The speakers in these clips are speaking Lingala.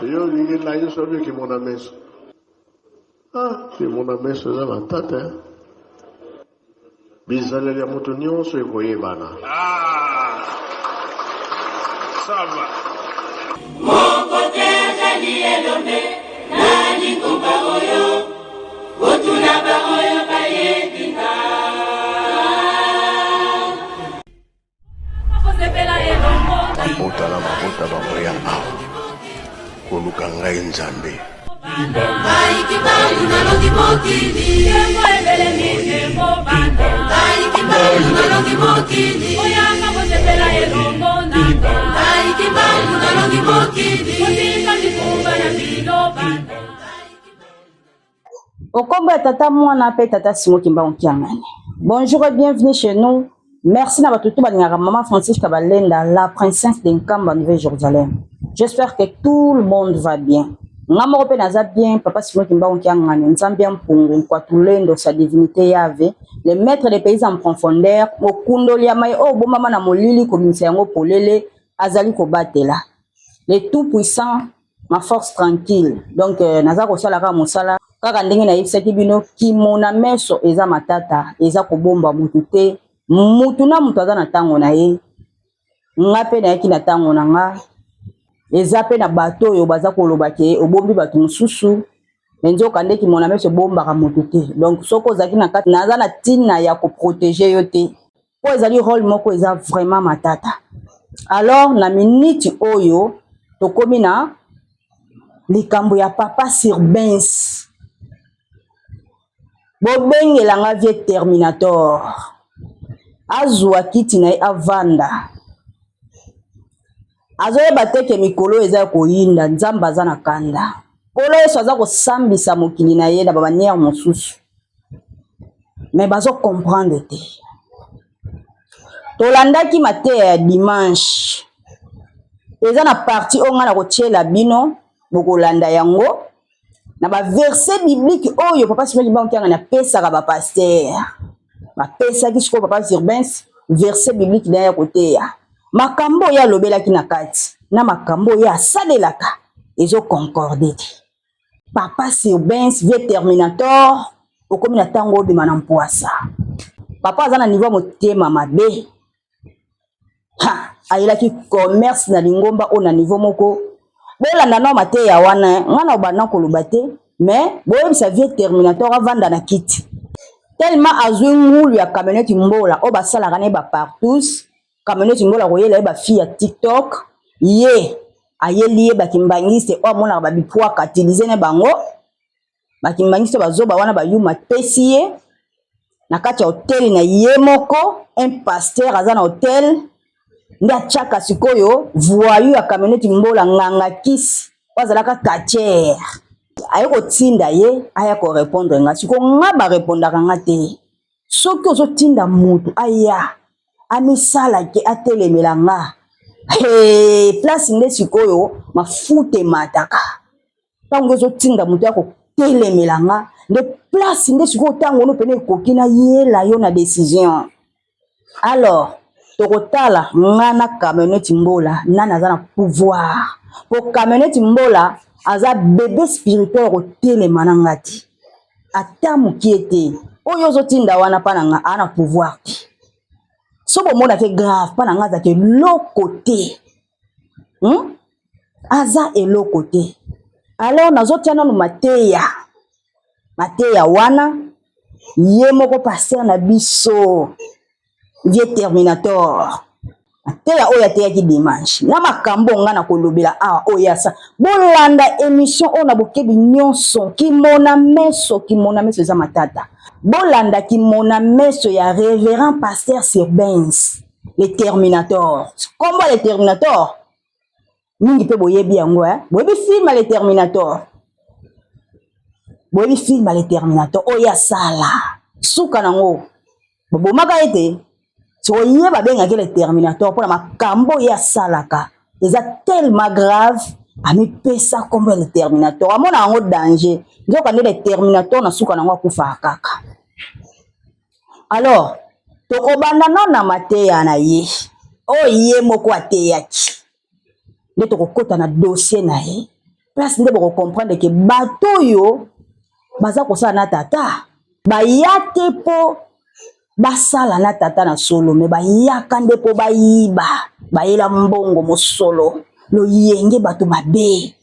Yo olingi laiso obi kimona meso. Ah, kimona meso eza matata. Eh? Bizaleli ya moto nyonso ekoyebana. Ah, ça va. Moko te azali elombe na lingomba oyo, botuna baoyo bayebi nga. Mabota na mabota bakoya awa koluka ngai Nzambe. Okombo ya tata mwana pe tata Simon Kimbangu Kiangani. Bonjour et bienvenue chez nous. Merci na bato tout balingaka maman Francis Kabalenda, la princesse de Nkamba Nouvelle Jérusalem. J'espère que tout le monde va bien. Nga moko pe naza bien, papa Simon Kimbangu Kiangani, Nzambe ya mpungu, Nkwatulendo, sa divinité Yahvé, le maître des pays en profondeur, mokundoli ya mai oyo bombama na molili kobimisa yango polele, azali kobatela. Le tout puissant ma force tranquille donc euh, naza kosala kaka mosala kaka ndenge nayebisaki bino kimona meso eza matata eza kobomba mutu te mutu na mutu aza na ntango na ye nga mpe nayaki na ntango na nga eza mpe na bato oyo baza koloba ke obombi bato mosusu me nzoka nde kimona meso ebombaka motu te donc soki ozalaki na kati naza na ntina ya koprotege yo te mpo ezali role moko eza vraiment matata alors na miniti oyo tokomi na likambo ya papa sirbens bobengela nga vie terminator azwa kiti na ye avanda azoyeba te ke mikolo eza ya koyinda nzambe aza na kanda nkolo yesu aza kosambisa mokili na ye na bamaniere mosusu mais bazo comprendre te tolandaki mateya ya dimanche eza na parti oyo ngai nakotiela bino bokolanda yango na baverse biblique oyo papa simon kimbangu kiangani apesaka bapaster bapesaki sikoyo papa Sirbens verse biblique na ye ya koteya makambo oyo alobelaki na kati na makambo oyo asalelaka ezo concorde te Papa Sirbens vieux Terminator okomi na ntango obima na mpwasa. Papa aza na niveau ya motema mabe. Ha, ayelaki commerce na lingomba oyo na niveau moko. Bolanda nao mateya wana, eh. Nga na obanda koloba te, mais boyebisa vieux Terminator avanda na kiti. Tellement azwi ngulu ya camionnette mbola oyo basalaka na ye ba partous Camionnette Mbola koyela ye ba fille ya TikTok ye ayeli ye ba kimbangiste oyo amonaka ba bipwaka utiliser na bango ba kimbangiste bazoba wana ba yuma pesi ye na kati ya hotel na ye moko un pasteur aza na hotel nde atiaka sikoyo voyou ya camionnette Mbola nganga kisi oyo azalaka catcheur aye kotinda ye aya korepondre nga sikoyo nga barepondaka nga te soki ozotinda moto aya amisala ke atelemela nga hey, place nde sikoyo mafuta emataka ntango ozotinda moto ya kotelemela nga nde place nde sikoyo ntango ono pene ekoki nayela yo na decision alors tokotala nga na camionnette mbola nani aza na pouvoir po camionnette mbola aza bebe spirituel kotelema na nga te ata mokie te oyo ozotinda wana mpa na nga aa na pouvoir te so bomonake grave mpa na nga azalaka eloko te hmm? aza eloko te alors nazotia nanu mateya mateya wana ye moko pasteur na biso vieux terminator mateya oyo ateyaki dimanche na makambo ngai nakolobela awa oyo asa bolanda émission oyo na bokebi nyonso kimona meso kimona meso eza matata bolanda kimona meso ya révérend pasteur sirbens le terminator kombo le terminator mingi mpe boyebi yango eh? boyebi film le terminator boyebi film le terminator oyo asala suka nango babomaka ye te sikoyo ye babengaki le terminator mpona makambo ye asalaka eza tellement grave amipesa nkombo ya le terminator amona yango danger nzoka nde le terminator na suka nango akufaka kaka alors tokobanda nano na mateya na ye oyo ye moko ateyaki nde tokokota na dossier na ye. Place nde boko comprendre ke bato oyo baza kosala na tata baya te mpo basala na tata na solo, me bayaka nde mpo bayiba, bayela mbongo mosolo loyenge bato mabe.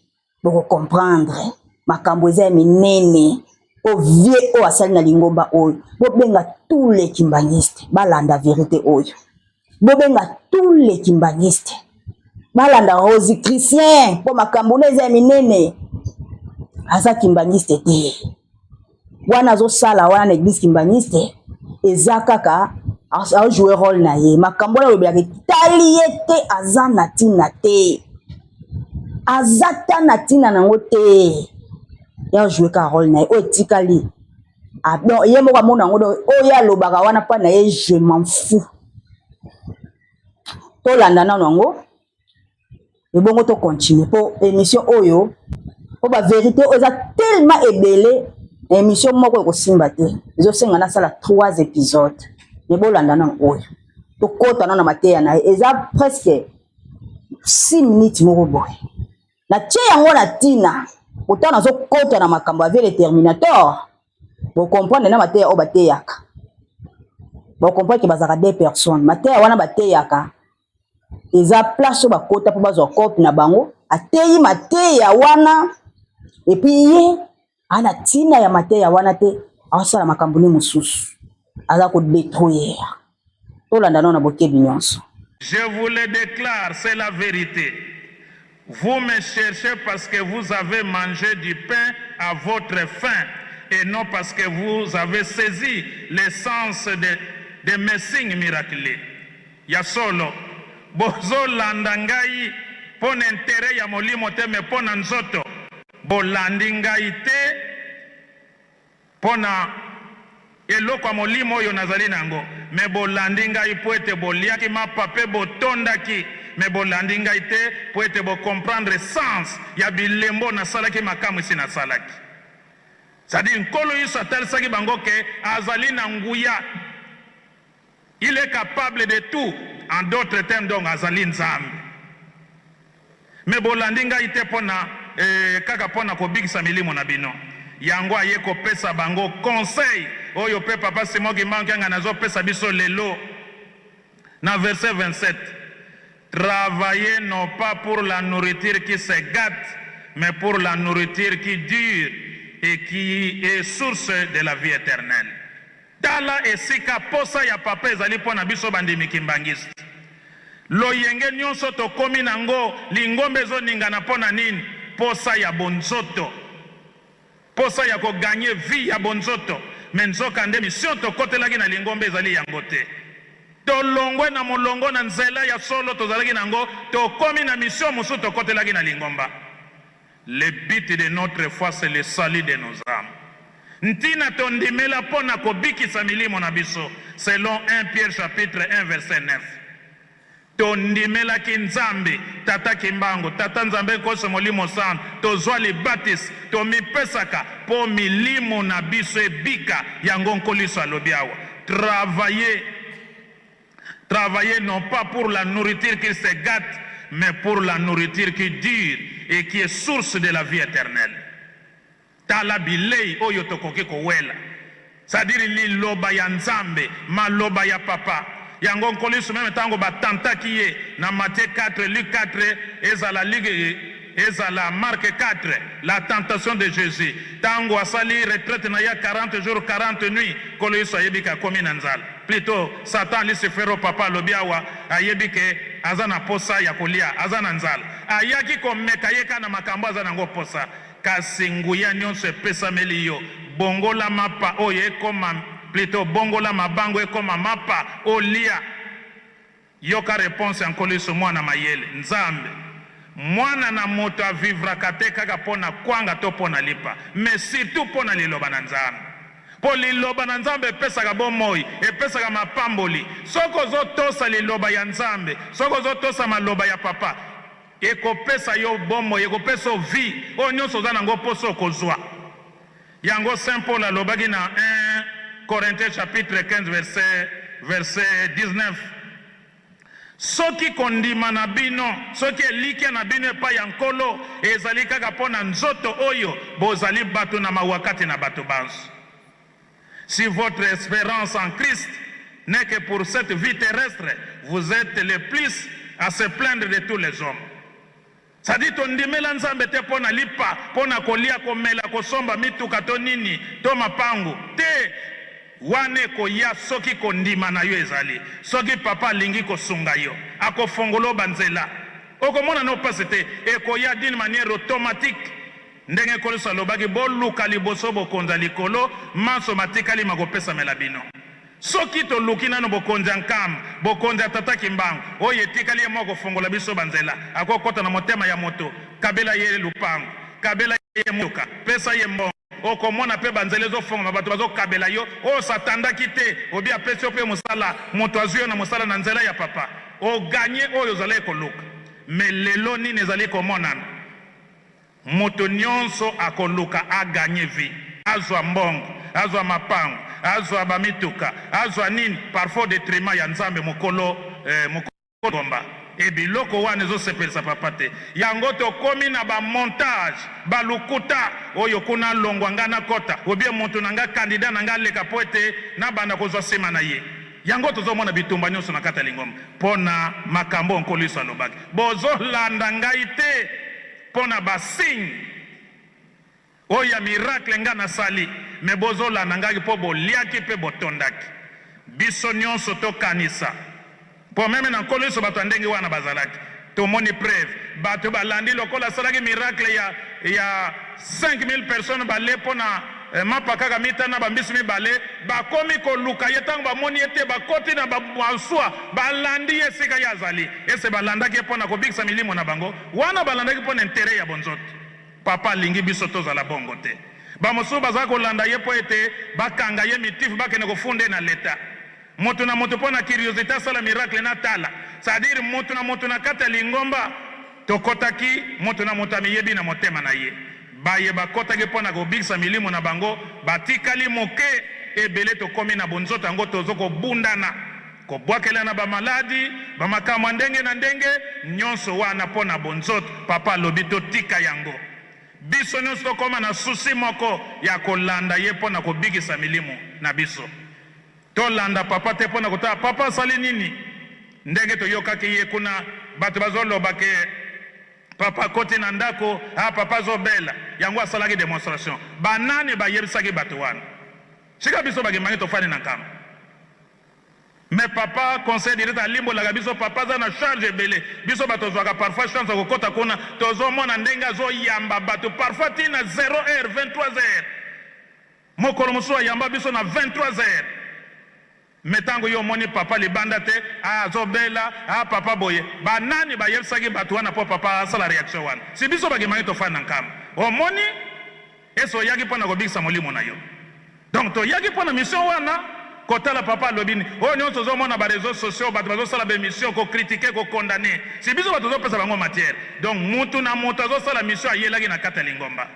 Boko comprendre makambo eza ya minene o vie oyo asali na lingomba oyo. Bobenga tous les kimbanguistes balanda verite oyo, bobenga tous les kimbanguistes balanda Rosicrucien mpo makambo na eza ya minene. Aza kimbanguiste te, wana azosala wana na église kimbanguiste eza kaka ajoue rôle na ye. Makambo wana alobelaka etali ye te, aza na ntina te, aza ta na ntina nango te, ye ajoue kaka rôle na ye oyo etikali. Donc ye moko amona yango, donc oyo alobaka wana mpa na ye, je m'en fous. Tolanda nano yango, ebongo tocontinue, mpo émission oyo, mpo bavérité oyo eza tellement ebele, émission moko ekosimba te, ezosenga nasala trois épisodes. Me bolanda nano oyo, tokɔta nano na mateya na ye, eza presque 6 minutes moko boye. Natie yango na ntina kotala, nazokɔta na makambo avec le terminator. Bocomprendre na mateya oyo bateyaka, bocomprendre ke bazalaka deux personnes. Mateya wana bateyaka eza place oyo bakota mpo bazwa cope na bango. Ateyi mateya wana, et puis ye ana ntina ya mateya wana te, aosala makambo ne mosusu, aza kodétruire. Tolanda nano na bokebi nyonso. Je vous le déclare, c'est la vérité. Vous me cherchez parce que vous avez mangé du pain à votre faim et non parce que vous avez saisi l'essence de mes signes miraculeux. Ya solo, bozolanda ngai mpo na intérêt ya molimo te, me mpo na nzoto. Bolandi ngai te mpo na eloko ya molimo oyo nazali nango, me bolandi ngai mpo ete boliaki mapa mpe botondaki. Me bolandi ngai te mpo ete bocomprendre sens ya bilembo nasalaki, makambo esi nasalaki. C'est-à-dire, Nkolo Yesu atalisaki bango ke azali na nguya, il est capable de tout. En d'autres termes donc, azali Nzambe. Me bolandi ngai te mpo na kaka mpo na kobikisa milimo na bino. Yango aye kopesa bango conseil oyo mpe papa Simon Kimbangu Kiangani azopesa biso lelo na verset 27: "Travaillez non pas pour la nourriture qui se gâte, mais pour la nourriture qui dure et qui est source de la vie éternelle." Tala esika posa ya papa ezali mpo na biso bandimi kimbanguiste. Loyenge nyonso tokómi nango, lingomba ezoningana mpo na nini? Posa ya bonzoto, posa ya kogagner vie ya bonzoto. Me nzoka nde mission tokotelaki na lingomba ezali yango te. Tolongwe na molongo na nzela ya solo tozalaki nango, tokómi na mission mosusu tokotelaki na lingomba. Le but de notre foi, c'est le salut de nos âmes. Ntina tondimela mpo na kobikisa milimo na biso, selon 1 Pierre chapitre 1 verset 9. Tondimelaki Nzambe Tata Kimbangu, Tata Nzambe Nkoso Molimo Santu, tozwa libatisi, tomipesaka mpo milimo na biso ebika. Yango Nkolo Yesu alobi awa: "Travailler, travaillez non pas pour la nourriture qui se gâte, mais pour la nourriture qui dure et qui est source de la vie éternelle." Tala bilei oyo tokoki kowela, c'est-à-dire liloba ya Nzambe, maloba ya papa. Yango Nkolo Yesu, même ntango batantaki ye na Matthieu 4, Luc 4, ezala Luc, ezala Marc 4, la tentation de Jésus, ntango asali retraite na ye 40 jours 40 nuits, Nkolo Yesu ayebi ke akomi na nzala. Plutôt Satan, Lucifer, oyo papa alobi awa, ayebi ke aza na posa ya kolia, aza na nzala, ayaki komeka ye kaka na makambo aza nango posa. Kasi nguya nyonso epesameli yo, bongola mapa oyo ekoma, plutôt bongola mabango ekoma mapa olia. Yoka réponse ya Nkolo Yesu, mwana mayele Nzambe: mwana na moto avivraka te kaka mpo na kwanga to mpo na lipa, mais surtout mpo na liloba na Nzambe, mpo liloba na Nzambe epesaka bomoi, epesaka mapamboli. Soki ozotosa liloba ya Nzambe, soki ozotosa maloba ya papa, ekopesa yo bomoi, ekopesa yo vie oyo nyonso oza nango mposa okozwa yango. Saint Paul alobaki na 1 Corinthiens chapitre 15 verset 19. Soki kondima na bino, soki elikya na bino epai ya Nkolo ezali kaka mpo na nzoto oyo, bozali bato na mawa kati na bato banso. Si votre esperance en Christ n'est que pour cette vie terrestre, vous etes les plus à se plaindre de tous les hommes. C'est-à-dire tondimela Nzambe te mpo na lipa, mpo na kolia, komela, kosomba mituka to nini to mapangu te. Wana ekoya soki kondima na yo ezali. Soki papa alingi kosunga yo, akofongola yo ba nzela. Okomona no pasi te, ekoya d'une manière automatique. Ndenge Nkolo Yesu alobaki, Boluka liboso bokonzi ya likolo, manso matikali makopesamela bino. Soki toluki nano bokonzi ya Nkamba, bokonzi ya Tata Kimbangu, oyo etikali ye moko akofongola biso ba nzela. Akokota na motema ya moto, kabela ye lupango, kabela ye mutuka, pesa ye mbongo, okomona pe ba nzela ezofongama, bato bazokabela yo oyo osatandaki te, obi apesi yo pe mosala, moto azwi yo na mosala na nzela ya papa, o gagner oyo ozalaki koluka. Mais lelo nini ezali komonana? Moto nionso akoluka a gagner vie, azua mbongo, azua mapangu, azua ba mituka, azua nini parfois au detriment ya Nzambe mokolo eh, mokolo lingomba et biloko wana ezo sepelisa papa te. Yango tokomi na ba montage, ba lokuta, oyo kuna alongua nga nakota ou bien mutu na nga candidat na nga aleka po ete nabanda kozua sima na ye. Yango tozo mona bitumba nionso na kati ya lingomba pona makambo oyo Nkolo Yesu alobaki. Bozo landa ngai te pona ba signe oyo ya miracle ngai nasali, mais bozo landa ngai po boliaki pe botondaki. Biso nionso tokanisa po meme na Nkolo Yesu bato ya ndenge wana bazalaki. Tomoni preuve bato balandi lokola asalaki miracle ya ya 5000 personnes bale pona mapa kaka mitano na ba mbisi mibale bakomi koluka ye tango bamoni ye te bakoti na ba masua balandi ye esika ye azali ese balandaki ye pona kobikisa milimo na bango wana balandaki pona interet ya bonzoto papa alingi biso tozala bongo te ba mosusu baza kolanda ye po ete bakanga ye mitif bakende kofunda ye na l'etat Moto na moto pona curiosite asala miracle na tala c'est à dire moto na moto na kati ya lingomba tokotaki moto na moto amiyebi na motema na ye baye bakotaki pona kobikisa milimo na bango batikali moke ebele tokomi na bonzoto yango tozo kobundana kobwakelana ba maladi ba makambo ya ndenge na ndenge nionso wana pona bonzoto papa alobi totika yango biso nionso tokoma na souci moko ya kolanda ye pona kobikisa milimo na biso. Tolanda papa te pona kotala papa asali nini ndenge toyokaki ye kuna batu bazo loba ke papa akoti na ndaku ah papa azo bela yango asalaki demonstration ba nani ba yebisaki batu wana sika biso ba kimbangi tofandi na nkamba mais papa conseil direct alimbolaka biso papa aza na charge ebele biso bato tozwaka parfois chance ya kokota kuna tozomona ndenge azoyamba bato parfois ti na 0 heure 23 heures Mokolo mosusu ayamba biso na 23 heures mais tango yo omoni papa libanda te ah azo bela ah papa boye ba nani ba yebisaki batu wana po papa asala reaction wana si biso ba kimbangi tofandi na nkamba omoni est oyaki pona kobikisa molimo na yo donc toyaki pona mission wana kotala papa alobi nini oyo nionso ozo mona ba reseaux sociaux batu bazo sala ba emission ko critiquer ko condamner si biso batu tozo pesa bango matière donc mutu na mutu azo sala mission ayelaki na kati ya lingomba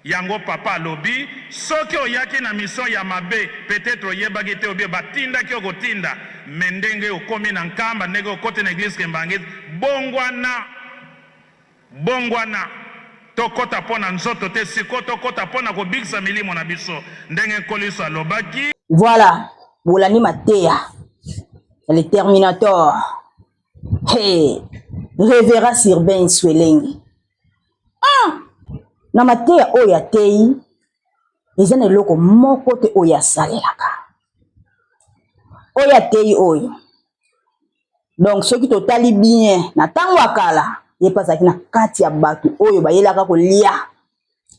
Yango papa alobi soki oyaki na mission ya mabe peut etre oyebaki te ou bien batindaki yo kotinda mais ndenge okomi na nkamba ndenge okoti na eglise kimbanguiste bongwana bongwana tokota po na nzoto te sikoyo tokota po na kobikisa milimo na biso ndenge nkolo yesu alobaki. Voilà, bolandi mateya ya le terminator. Hey, Reverend Sirben Swelenge. Ah! Na mateya oyo ateyi eza na eloko moko te oyo asalelaka oyo ateyi oyo donc soki totali bien na ntango ya kala ye mpe azalaki na kati ya bato oyo bayelaka kolia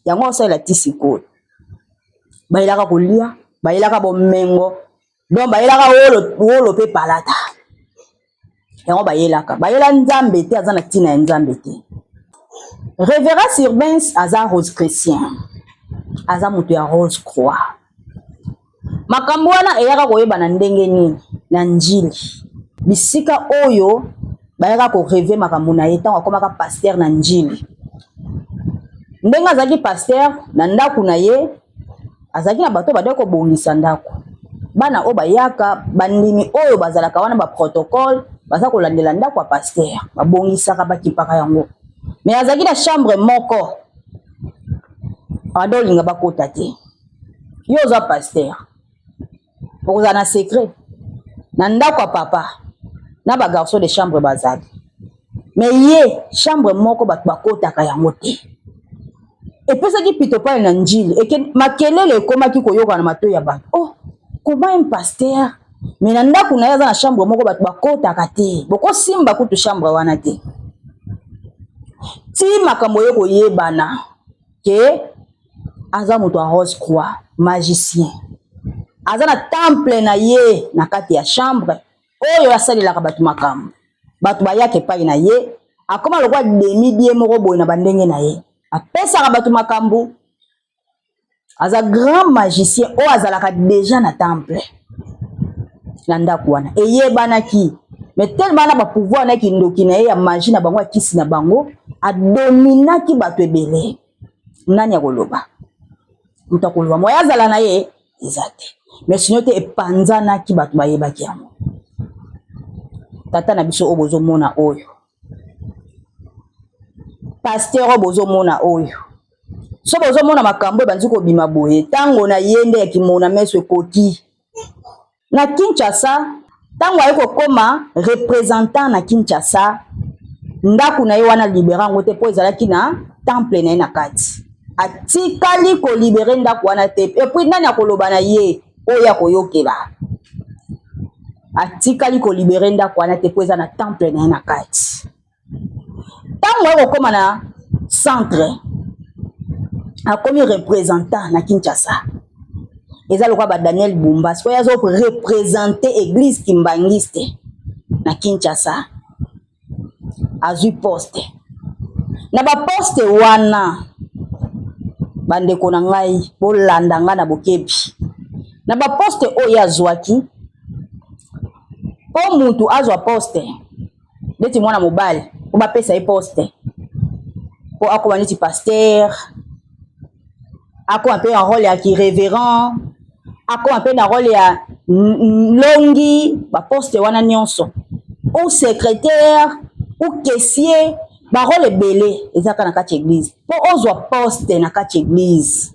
yango asalela ti sikoyo bayelaka kolia bayelaka bomengo donc bayelaka wolo, wolo mpe palata yango bayelaka bayela nzambe te aza na ntina ya nzambe te reverend sirbens aza rose chrétien aza moto ya rose croix makambo wana eyaka koyebana ndenge nini na njili bisika oyo bayaka koreve makambo na ye ntango akomaka paster na njili ndenge azalaki paster na ndako na ye azalaki na bato oyo bandaki kobongisa ndako bana oyo bayaka bandimi oyo bazalaka wana baprotocole. baza kolandela ndako ya pasteur, babongisaka bakipaka yango. Mais azalaki na chambre moko, abanda olinga bakota te. Yo oza pasteur, okozala na secret na ndako ya papa na ba garçon de chambre bazali, mais ye chambre moko bato bakotaka yango te. Epesaki pitopale na Ndjili eke makelele ekomaki koyoka na matoi ya bato. Oh, comment un pasteur mais na ndako na ye aza na chambre moko bato bakotaka te, bokosimba kutu chambre wana te. Ti makambo ye koyebana ke aza moto ya Rose Croix, magicien, aza na temple na ye na kati ya chambre oyo asalelaka bato makambo, bato bayaka epai na ye, akoma lokola demi die moko boye na bandenge na ye, apesaka bato makambo, aza grand magicien oyo azalaka deja na temple na ndako wana eyebanaki. Mais tellement na ba pouvoir na kindoki na ye ya magie na bango ya kisi na bango, adominaki bato ebele. Nani akoloba? Moto akoloba moye azala na ye eza te, mais sinon te epanzanaki, bato bayebaki yango. Tata na biso oyo bozomona oyo, pasteur oyo bozomona oyo, so bozomona makambo ebandi kobima boye, ntango na ye nde ya kimona meso ekoki. Na Kinshasa, ntango aye kokoma representant na Kinshasa, ndako na ye wana libera yango te mpo ezalaki na temple na ye na kati. Atikali kolibere ndako wana te. Et puis nani akoloba na ye oyo akoyokela? Atikali kolibere ndako wana te mpo eza na temple na ye na kati. Ntango aye kokoma na centre, akomi representant na Kinshasa. Eza lokola ba Daniel Bumba, sikoyo azo representer église kimbangiste na Kinshasa. Azwi poste. Na ba poste wana, bandeko na ngai, bolanda ngai na bokebi. Na ba poste oyo azwaki, po mutu azwa poste, neti mwana mobali, po bapesa ye poste, po akoma neti pasteur, akoma mpe na role ya ki révérend, akoma mpe na role ya longi, ba poste wana nyonso, ou secrétaire ou caissier, ba role ebele ezaka na kati église. Po ozwa poste na kati église,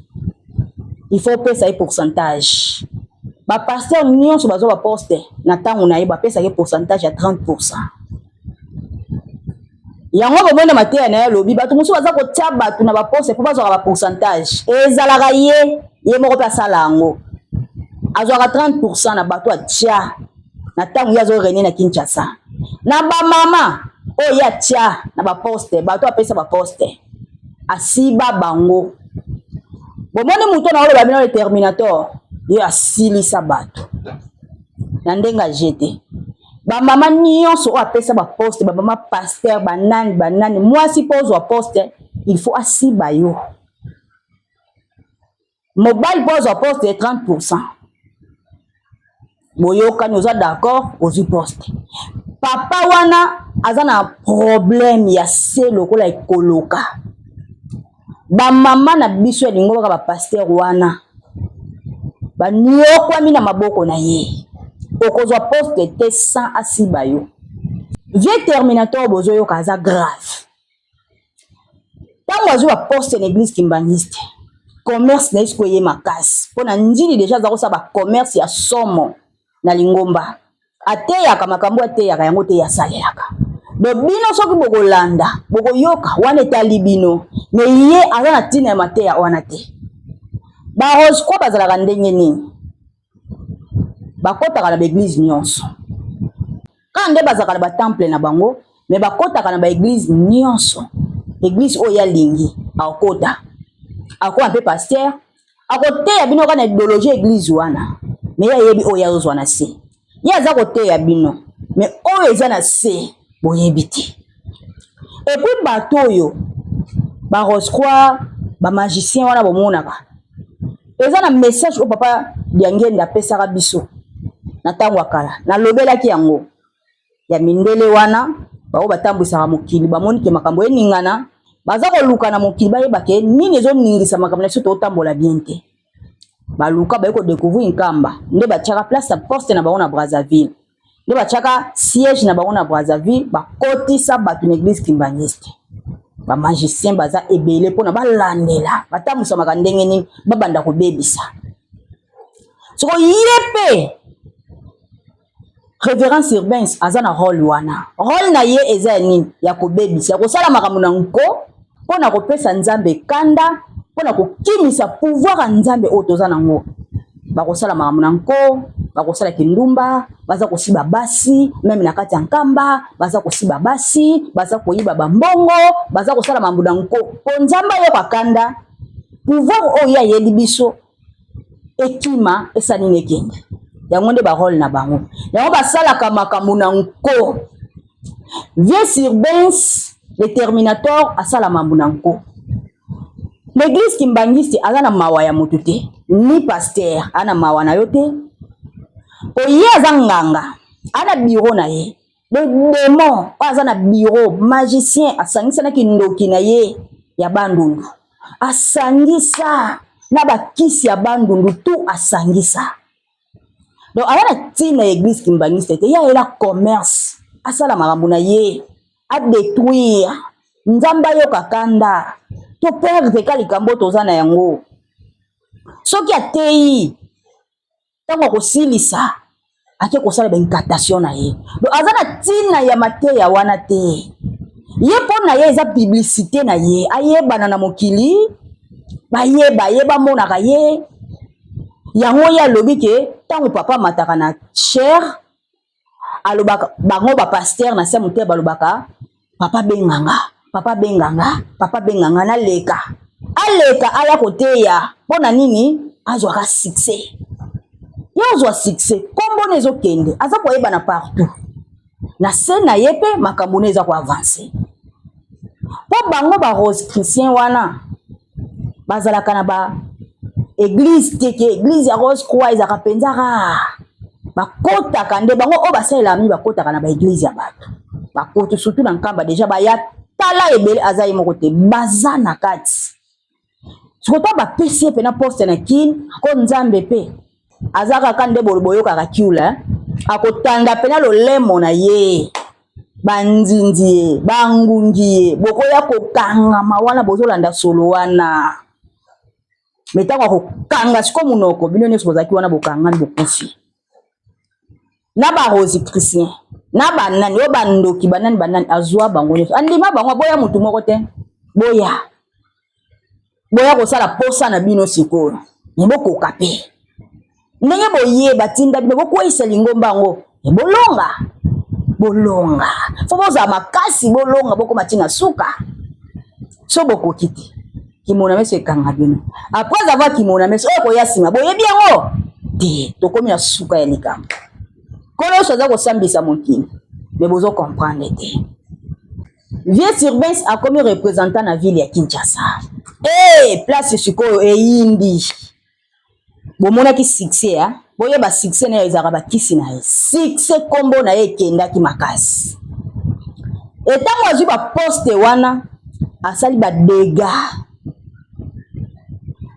il faut opesa ye pourcentage. Ba pasteur nyonso bazwa ba poste na ntango na ye, bapesaki pourcentage ya 30%. Yango bomoni na mateya na ye alobi bato mosusu baza kotia bato na baposte mpo bazwaka ba pourcentage. Ezalaka ye ye moko mpe asala yango, azwaka 30% na bato atia na ntango ye azo régner na Kinshasa. Na bamama oyo ye atia na baposte, bato apesa baposte, asiba bango. Bomoni moto na oloba bino le Terminator, ye asilisa bato na ndenge ajete. Bamama nyonso oyo apesa baposte, bamama pasteur, banani banani, mwasi mpo ozwa poste il faut asiba yo. Mobali mpo ozwa poste 30%, boyokani, oza d'accord, ozwi poste. Papa wana aza na problème ya se lokola ekoloka. Bamama na biso ya lingo kaka bapasteur wana baniokwami na maboko na ye, okozwa poste te sans asiba yo. Vieux Terminator bozoyoka aza grave. Ntango azwi ba poste na église kimbangiste, commerce na ye sikoyo eye makasi mpo na Ndjili deja aza kosala ba commerce ya somo na lingomba. Ateyaka makambo ateyaka yango te, asalelaka. Donc bino soki bokolanda bokoyoka wana etali bino, mais ye aza na ntina ya mateya wana te. Ba Rose Croix bazalaka ndenge nini? Bakotaka na ba église nyonso kaka nde bazalaka na ba temple na bango, mais bakotaka na ba église nyonso. Église oyo alingi akota, akoma mpe pasteur, akoteya bino kaka na idéologie église wana, mais ye ayebi oyo azozwa na se. Ye aza koteya bino, mais oyo eza na se boyebi te. Et puis bato oyo ba Rose Croix, ba magicien wana bomonaka, eza na message oyo papa Diangenda apesaka biso na ntango ya kala, nalobelaki yango ya mindele wana bao batambwisaka mokili, bamoni ke makambo eningana, baza koluka na mokili bayeba ke nini ezoningisa makambo na biso totambola bien te. Baluka baye kodécouvrir Nkamba, nde batiaka place ya poste na bango na Brazzaville. Nde batiaka siège na bango na Brazzaville, bakotisa bato na église kimbanguiste. Ba magicien baza ebele mpona balandela batambusamaka ndenge nini, babanda kobebisa. Soko ye mpe Reverend Sirvens aza na role wana. Role na ye eza ya nini? Ya kobebisa, ya kosala makambo na nko mpo na kopesa Nzambe kanda, mpo na kokimisa pouvoir ya Nzambe oyo toza nango. Bakosala makambo na nko, bakosala kindumba, baza kosiba basi, meme na kati ya nkamba, baza kosiba basi, baza koyiba bambongo, baza kosala makambo na nko. Mpo Nzambe ayoka kanda, pouvoir oyo ye ayeli biso ekima esali nini ekende. Yango nde ba role na bango. Yango basalaka makambo na nko. Vieux Sirbens, le Terminator, asala mambo na nko. L'église kimbanguiste aza na mawa ya moto te, ni pasteur aza na mawa na yo te. Po ye aza nganga, aza na bureau na ye. Le démon oyo aza na bureau, magicien asangisa na kindoki na ye ya Bandundu. Asangisa na bakisi ya Bandundu tout asangisa. Donc aza na ntina ya église kimbanguiste te, ye ayela commerce, asala makambo na ye, a détruire. Nzambe ayoka kanda, to perdre ka likambo toza na yango. Soki ateyi ntango akosilisa ake kosala ba incantation na ye. Donc aza na ntina ya mateya wana te. Ye mpo na ye eza publicité na ye, ayebana na mokili, bayeba ye, bamonaka ye. Yango ye alobi ke ntango papa amataka na chair, alobaka bango ba pasteur na se mote balobaka papa benganga, papa benganga, papa benganga naleka. Aleka aya koteya mpo na nini? Azwaka succès. Ye ozwa succès, kombo na ezokende, aza koyebana partout. Na se na ye mpe makambo na eza koavancer. Mpo bango ba Rose Christien wana bazalaka na ba église te, ke église ya Rose Croix ezalaka mpenza rare. Bakotaka nde bango oyo basalelaka mingi, bakotaka na ba église ya bato. Bakoti surtout na Nkamba déjà baya tala ebele, aza ye moko te, baza na kati. Sikoyo ntango bapesi ye mpena poste na Kin, ko Nzambe mpe aza kaka nde boyokaka kiula, akotanda mpena lolemo na ye, banzinzi ye, bangungi ye, bokoya kokangama wana bozolanda solo wana. Me ntango akokanga siko monoko, bino nyonso bozalaki wana bokangami, bokufi. Na ba Rosicrucien, na banani oyo bandoki, banani banani, azwa bango nyonso, andima bango, aboya motu moko te. Boya, boya kosala posa na bino sikoyo, me bokoka pe ndenge boye batinda bino bokweyisa lingomba yango, bolonga, bolonga, fo bozala makasi, bolonga, bokoma ntina suka. So bokoki te, kimona meso ekanga bino. Après avoir kimona meso oyo koya nsima, boyebi yango te. Tokomi na suka ya likambo. Nkolo Yesu aza kosambisa mokili, mais bozo comprendre te. Vieux Sirbens akomi représentant na ville ya Kinshasa. Eh, place sikoyo eyindi. Bomonaki succès, hein? Boyeba succès na ye ezalaka bakisi na ye. Succès kombo na ye ekendaki makasi. Et ntango azwi ba poste wana, asali ba dégâts.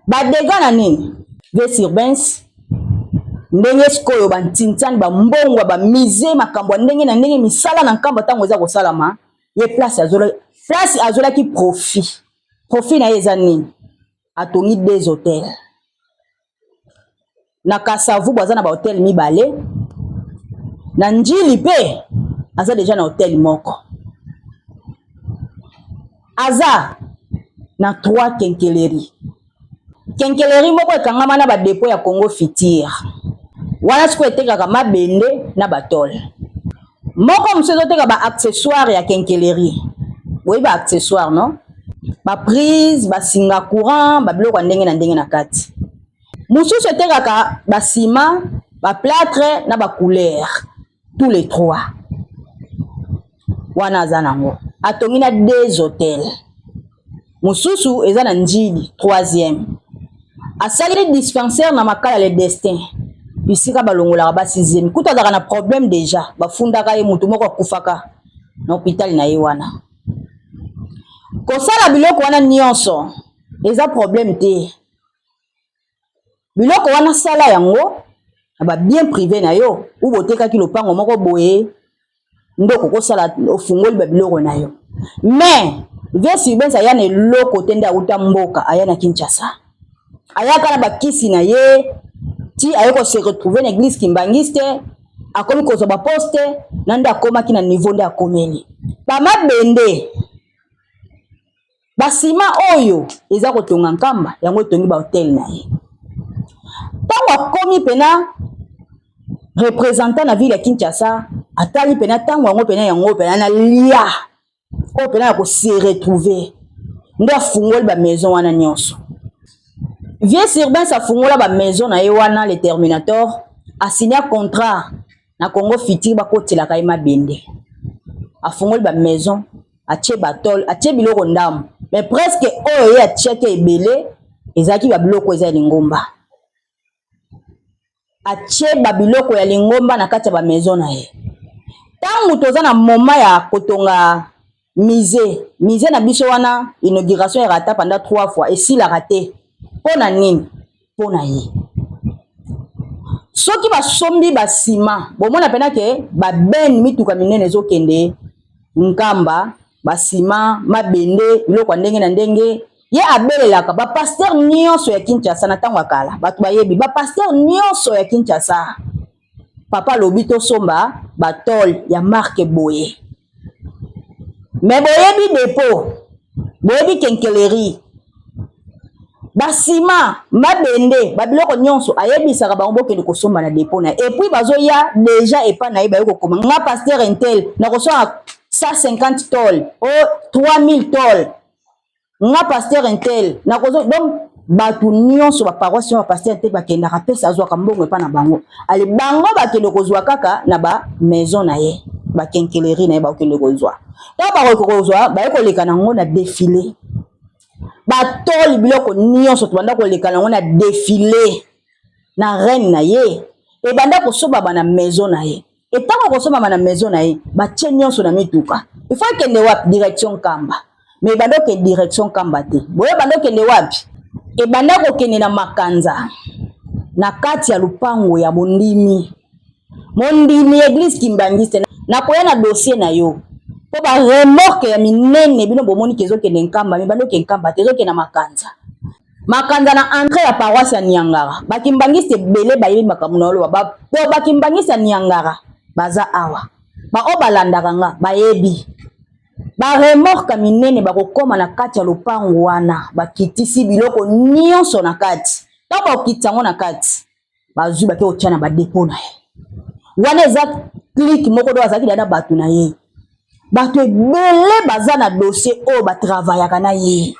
Ba dégâts na nini? Vieux Sirbens ndenge sikoyo bantintiani bambongo ba mise makambo ya ndenge na ndenge misala na nkamba ntango eza kosalama, ye place azolaki, place azolaki profit. Profit na ye eza nini? Atongi 2 hôtels. Na Kasavubu aza na ba hôtel mibale. Na Njili pe aza deja na hôtel moko. Aza na 3 quincailleries. Quincaillerie moko ekangama na ba dépôt ya Congo Futur. Wana sikoyo etekaka mabende na ba tôle. Moko mosusu ezoteka ba accessoires ya quincaillerie. Boyebi ba accessoires, non? Ba prise, ba singa courant, ba biloko ya ndenge na ndenge na kati. Mosusu etekaka ba ciment, ba plâtre na ba couleur. Tous les 3. Wana aza nango. Atongi na 2 hôtels. Mosusu eza na Njili, 3e. Asali dispensaire na Makala le Destin. Bisika balongolaka basi zemi. Kutu azalaka na problème déjà. Bafundaka ye mutu moko akufaka na hôpital na ye wana. Kosala biloko wana nyonso eza problème te. Biloko wana sala yango. Na ba bien privé na yo ou botekaki lopango moko boye nde okokosala ofungoli ba biloko na yo. Mais vieux Sylvain aya na eloko te nde awuta mboka aya na Kinshasa. Ayaka na bakisi na ye ti aye ko se retrouver na église kimbanguiste akomi kozwa ba poste na nde akomaki na niveau nde akomeli. Ba mabende Ba ciment oyo eza kotonga Nkamba yango etongi ba hotel na ye. Ntango akomi pena representant na ville ya Kinshasa atali pena ntango yango pena yango pena na lia oyo pena ya ko se retrouver nde afungoli ba maison wana nyonso. Vieux Sirvens afungola ba maison na ye wana le Terminator asigna contrat na Congo Futur bakotelaka ye mabende afungoli ba maison atie ba tole atie biloko ndambo mais presque oyo ye atiaki ebele ezalaki ba biloko eza ya lingomba atie ba biloko ya lingomba na kati ya ba maison na ye ntango toza na moment ya kotonga musée musée na biso wana inauguration erata pendant trois fois esilaka te mpo na nini mpo na ye soki basombi basima bomona mpena ke babene mituka minene ezokende nkamba basima mabende biloko ya ndenge na ndenge ye abelelaka bapaster nyonso ya kinshasa na ntango ya kala bato bayebi bapaster nyonso ya kinshasa papa alobi tosomba batole ya marke boye me boyebi depo boyebi kenkeleri basima mabende babiloko nyonso ayebisaka bango bokende kosomba na depo na ye epuis bazoya deja epa na ye baye kokoma nga paster intel nakosomba 150 tol o 3000 tol nga pasteur intel nakozo donc bato nyonso baparoisse ya pasteur intel bakendaka pesa azwaka mbongo epa na bango ale bango bakende kozwa kaka na ba maison na ye bakenkeleri na ye bakokende kozwa ntango bakoki kozwa baye koleka na yango na defile batoli biloko nyonso tobanda koleka na yango na defile na reine na ye ebanda kosobaba na maison na ye etango akosombama na maison na ye batie nyonso na mituka il faut akende wapi direction nkamba mais ebanda okende direction nkamba te boye ebanda okende wapi ebanda kokende na makanza na kati ya lupango ya bondimi mondimi eglise kimbangiste nakoya na dossier na yo mpo ba remorque ya minene bino bomoni ke ezokende nkamba mibanda okende nkamba te ezokende na makanza Makanza na entrée ya paroisse ya Niangara. Ba kimbanguiste ebele bayebi makambo na oloba. Ba to ba kimbanguiste ya Niangara baza awa. Ba oyo balandaka nga bayebi. Ba remorque minene bakokoma na kati ya lopango wana bakitisi biloko nyonso na kati. Ntango bakokitisa yango na kati bazwi bake kotya na ba depot na ye. Wana eza clique moko do azalaki na bato na ye. Bato ebele baza na dossier oyo ba travaillaka na ye.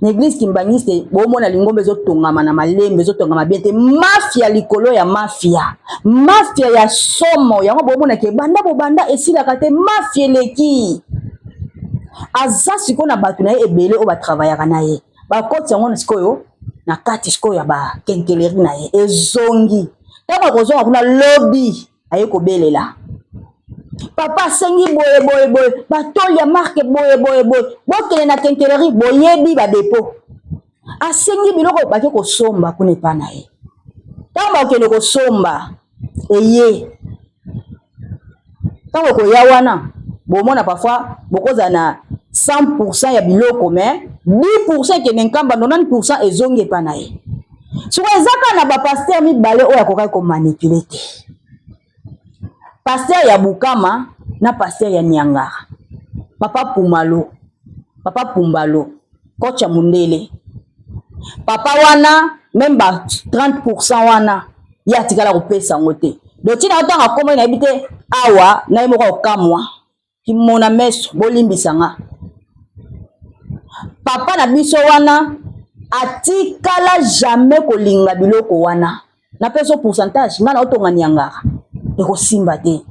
Na eglise kimbanguiste bomona lingomba ezotongama na malembe ezotongama bien te mafia likolo ya mafia mafia ya somo yango bomona ke banda bobanda esilaka te mafia eleki aza sikoyo na bato na ye ebele oyo batravayaka na ye bakoti yango na sikoyo na kati sikoyo ya bakenkeleri na ye ezongi ntango akozonga kuna lobi aye kobelela papa asengi boye boye boye batoli ya marke boye boye boye bokende na kenkeleri boyebi badepo asengi biloko bake kosomba kuna epa na ye ntango bakokende kosomba eye ntango ekoya wana bomona parfois bokozala na 100 ya biloko mais 10 ekende nkamba 90 ezongi epa na ye sikoyo eza kaka na bapaster mibale oyo akokaki komanipule te paster ya bukama na paster ya niangara papa pumalo papa pumbalo coach ya mundele papa wana meme ba 30 wana ye atikala kopesa yango te donc ntina otanga komoi nayebi te awa na ye moko akokamwa kimona meso bolimbisa nga papa na biso wana atikala jamais kolinga biloko wana napesa pourcentage nga na otonga niangara ekosimba te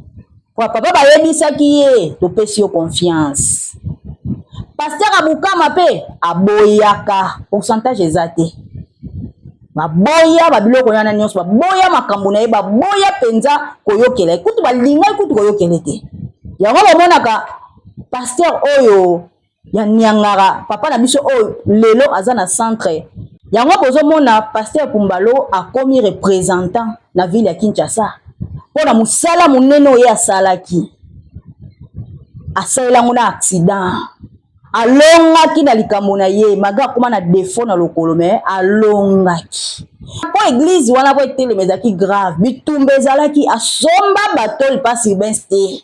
po papa bayebisaki ye topesi yo confiance pasteur abukama mpe aboyaka pourcentage eza te baboya babiloko wana nyonso baboya makambo na ye baboya mpenza koyokela ye kutu balingaki kutu koyokela te yango bamonaka pasteur oyo ya niangara papa na biso oyo lelo aza na centre Yango bozomona pasteur Pumbalo akomi representant na ville ya Kinshasa mpo na mosala monene oyo ye asalaki. Asalela yango na accident. Alongaki na likambo na ye malgré akoma na defaut na lokolo mais alongaki. Mpo eglise wana mpo etelema ezalaki grave, bitumba ezalaki, asomba batole pa Sylvain te.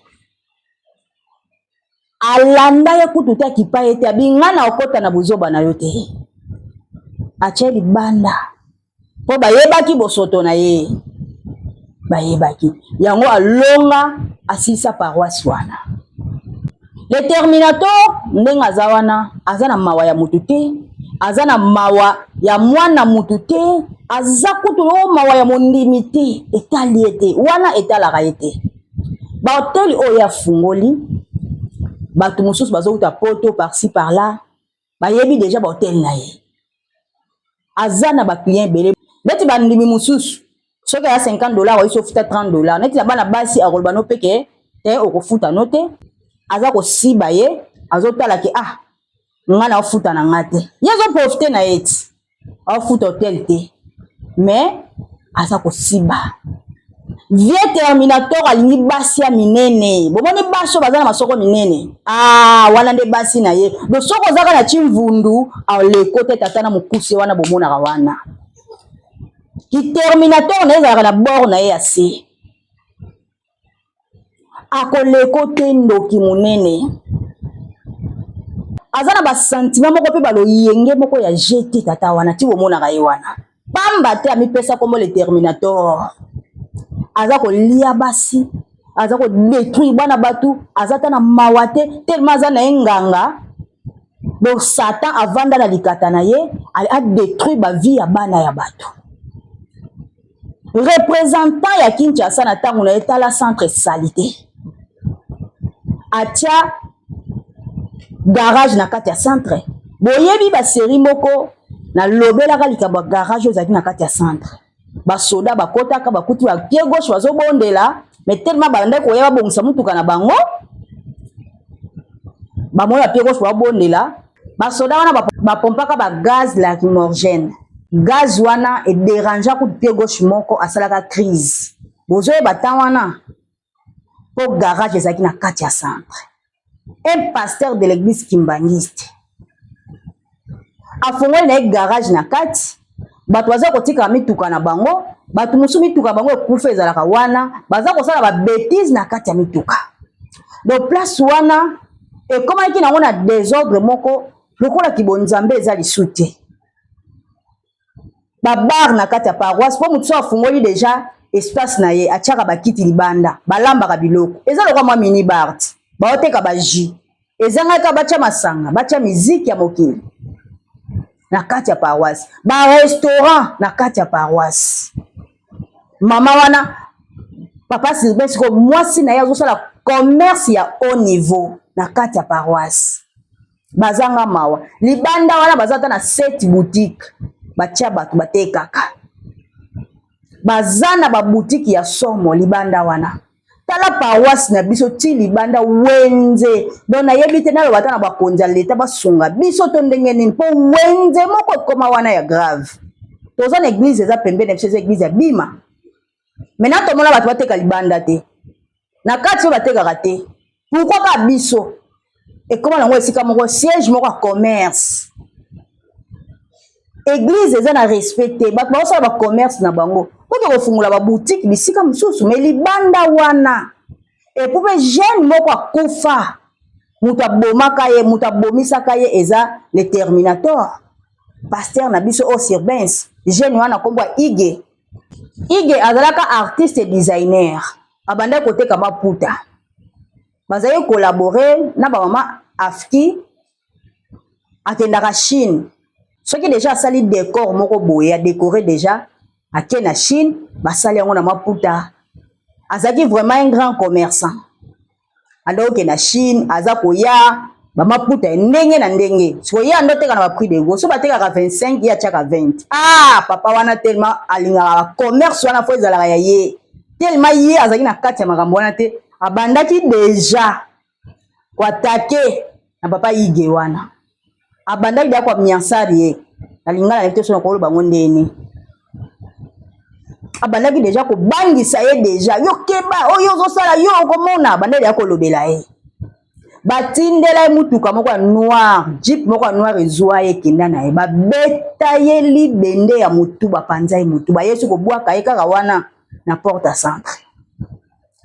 Alanda ye kutu te, akipa ye te, abi nga na okota na buzoba na yo te. Atie libanda mpo bayebaki bosoto na ye, bayebaki yango. Alonga, asilisa paroisse wana. Le Terminator ndenge aza wana, aza na mawa ya mutu te, aza na mawa ya mwana mutu te, aza kutu o mawa ya mondimi te, etali ye te, wana etalaka ye te. Bahoteli oyo afungoli, bato mosusu bazowuta poto par-ci par-là, bayebi deja bahoteli na ye. Aza na baclient ebele, neti bandimi mosusu soki aya 50 $, oyisi ofuta 30 $. Neti na bana basi, akoloba no peke te, okofuta no te. Aza kosiba ye, azotala ke ah, nga na ofuta na nga te. Ye azoprofite na ye ti aofuta hotel te, mais aza kosiba. Vieux Terminator alingi basi ya minene. Bomoni basi oyo baza na masoko minene, ah, wana nde basi na ye. Do soki ozaka na chimvundu, aleko te tata na mokuse wana bomonaka wana. Ki Terminator na ye ezalaka na bord na ye ya se, akoleko te. Ndoki monene, aza na basentiment moko mpe baloyenge moko ya jete. Tata wana ti bomonaka ye wana pamba te, amipesa kombo le Terminator. Aza kolia basi, aza kodétruire bana bato, aza ta na mawa te, tellement aza na ye nganga. Donc Satan avanda na likata na ye, adétruire bavie ya bana ya bato. Représentant ya Kinshasa na ntango na ye, tala centre salité, atia garage na kati ya centre. Boyebi basérie moko nalobelaka likambo ya garage oyo ezalaki na kati ya centre. Basoda bakotaka, bakuti ba pied gauche bazobondela, mais tellement bandaki koya babongisa mutuka na bango, bamoni ba pied gauche babondela. Basoda wana bapompaka bagaz lacrymogène. Gaz wana ederangea kutu pied gauche moko, asalaka crise. Bozoyeba ntan wana mpo garage ezalaki na kati ya centre. Un pasteur de l'église kimbanguiste afongoli na ye garage na kati, bato baza kotika mituka na bango. Bato mosusu mituka bango ekufa, ezalaka wana, baza kosala babêtises na kati ya mituka. Donc place wana ekomaki nango na désordre moko lokola kibonzambe eza lisu te. Babar na kati ya paroisse, mpo motu so afungoli deja espace na ye, atiaka bakiti libanda, balambaka biloko, eza lokola mwa mini bar ti baoteka bajus. Ezangaka batya masanga, batya miziki ya mokili na kati ya paroisse, barestaurant na kati ya paroisse. Mama wana, papa Sylvain, sikoyo mwasi na ye azosala commerce ya haut niveau na kati ya paroisse. Bazanga mawa, libanda wana baza ata na sept boutique, batia bato batekaka, baza na baboutique ya somo libanda wana. Tala paroisse na biso ti libanda wenze. Donc nayebi te, naloba ata na bakonzi ya leta basunga biso to ndenge nini, mpo wenze moko ekoma wana ya grave. Toza na église eza pembeni na biso, eza église ya Bima. Maintenant tomona bato bateka libanda te, na kati oyo batekaka te. Pourquoi kaka biso ekoma nango esika moko, siège moko ya commerce? Église eza na respect te, bato baosala bacommerce na bango, koke kofungola baboutique bisika mosusu, mais libanda wana. Et puis mpe jeune moko akufa, moto abomaka ye, moto abomisaka ye eza le Terminator, pasteur na biso oyo Sirbens. Jeune wana nkombo ya Ige. Ige azalaka artiste designer, abandaki koteka maputa, bazalaki collaborer na bamama afki. Akendaka Chine, soki deja asali décor moko boye, adécoré deja, ake na Chine, basali yango na maputa. Azalaki vraiment un grand commerçant. Anda okende na Chine, aza koya bamaputa ya ndenge na ndenge. Sikoyo ye ando oteka na baprix de gros. So batekaka 25, ye atiaka 20. Ah, papa wana tellement alingaka commerce wana, fo ezalaka ya ye. Tellement ye azalaki na kati ya makambo wana te, abandaki deja koattaquer na papa Ige wana, abandaki deja koamiansari ye. Na lingala nayebi te soki nakoloba yango ndeni. Abandaki deja kobangisa ye deja, yo keba oyo ozosala yo okomona, abandaki deja kolobela ye. Batindela ye mutuka moko ya noir, jeep moko ya noir ezwa ye kenda na ye, babeta ye libende ya mutu, bapanza ye mutu, bayesi kobwaka ye kaka wana na porte ya centre.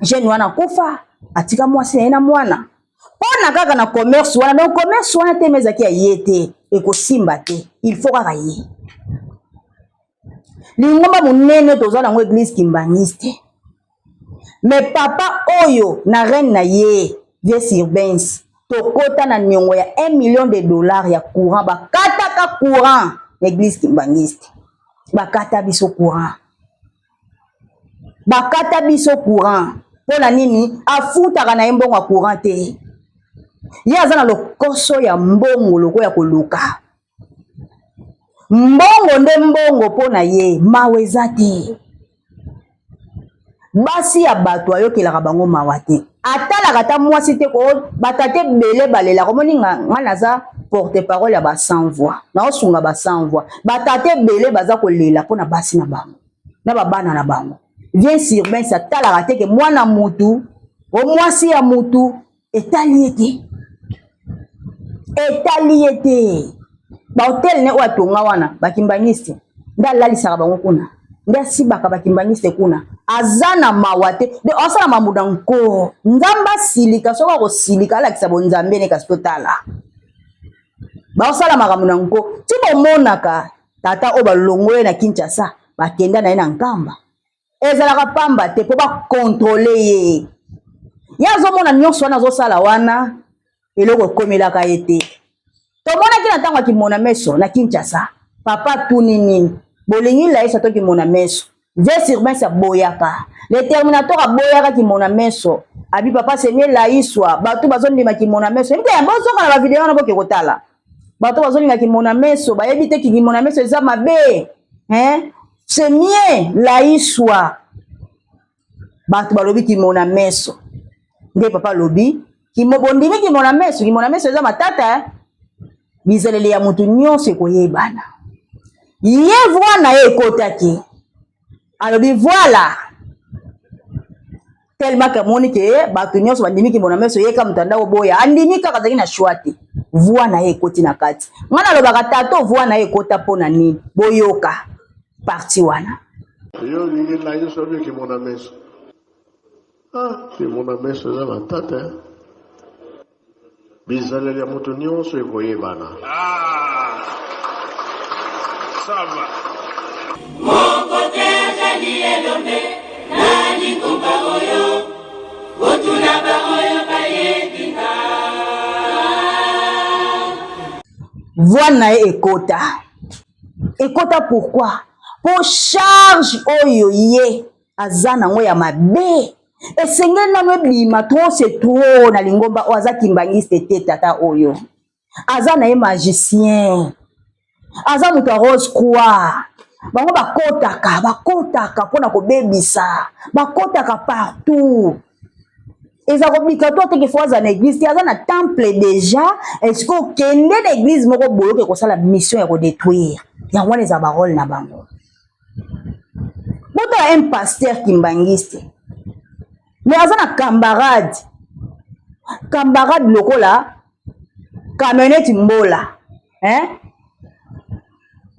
Jeune wana akufa, atika mwasi na ye na mwana mpona kaka na commerce wana. Donc commerce wana te ezalaki ya ye te, ekosimba te, il faut kaka ye. Lingomba monene toza nango église kimbanguiste, mais papa oyo na reine na ye vieux Sirbens, tokota na niongo ya 1 million de dollars ya courant. Bakataka courant na église kimbanguiste, bakata biso courant, bakata biso courant. Mpo na nini? Afutaka na ye mbongo ya courant te. Ye aza na lokoso ya mbongo, loko ya koluka mbongo nde mbongo mpo na ye. Mawa eza te. Basi ya bato ayokelaka bango mawa te, atalaka ata mwasi te. Ko batata ebele balelaka. Omoni nga, nga naza porte parole ya ba sans voix, naosunga ba sans voix. Batata ebele baza kolela mpo na basi na bango na babana na bango. Vieux Sirbens atalaka te ke mwana mutu o mwasi ya mutu, etali ye te, etali ye te. Bahotel ne oyo atonga wana, bakimbangiste nde alalisaka bango kuna, nde asibaka bakimbangiste kuna. Aza na mawa te, de asala mambo na nko. Nzambe asilika, soki akosilika alakisa bonzambe ne. Kasi totala, baosala makambo na nko ti bomonaka tata oyo balongo ye na Kinshasa, bakenda na ye na Nkamba. Ezalaka pamba te, mpo bakontrole ye. Ye azomona nyonso wana azosala wana, eloko ekomelaka ye te. Tomonaki na ntango ya kimona meso na Kinshasa, papa atuni nini, bolingi laisa to kimona meso? Vieux Sirbens aboyaka, le terminator aboyaka kimona meso. Abi papa semie laiswa, bato bazondima kimona meso yebi te. Bozoka na bavideo wana, boke kotala. Bato bazolinga kimona meso, bayebi te kimona meso eza mabe, hein? Semie laiswa, bato balobi kimona meso nde. Papa alobi kimo, bondimi kimona meso, kimona meso eza matata, eh? Bizaleli ya motu nyonso ekoyebana. Ye voix na ye ekotaki, alobi voilà, tellement ke amoni ke bato nyonso bandimi kimona meso, ye ka moto anda koboya, andimi kaka, azalaki na choix te. Voix na ye ekoti na kati. Ngai nalobaka tato, voix na ye ekota mpo na nini? Boyoka partie wana. Yo olingi layiso obi kimona meso. Ah, kimona meso eza matata, eh? Bizaleli ya moto nyonso ekoyebana. Ah, ça va. Moko te azali elombe na lingomba oyo, botuna baoyo bayebi nga. Voix na ye ekota, ekota pourquoi? Po charge oyo ye aza nango ya mabe esengeli nano ebima. Trop c'est trop na lingomba oyo. Aza kimbangiste te tata oyo, aza na ye magicien, aza moto ya rose croix. Bango bakotaka, bakotaka mpona kobebisa, bakotaka partout. Eza kobika to teke fo aza na église te, aza na temple déjà. Est-ce que okende na église moko boye, oke kosala mission ya kodétruire? Yango wana eza barole na bango. Botala un pasteur kimbangiste, mais aza na camarade, camarade lokola camionnette mbola, hein?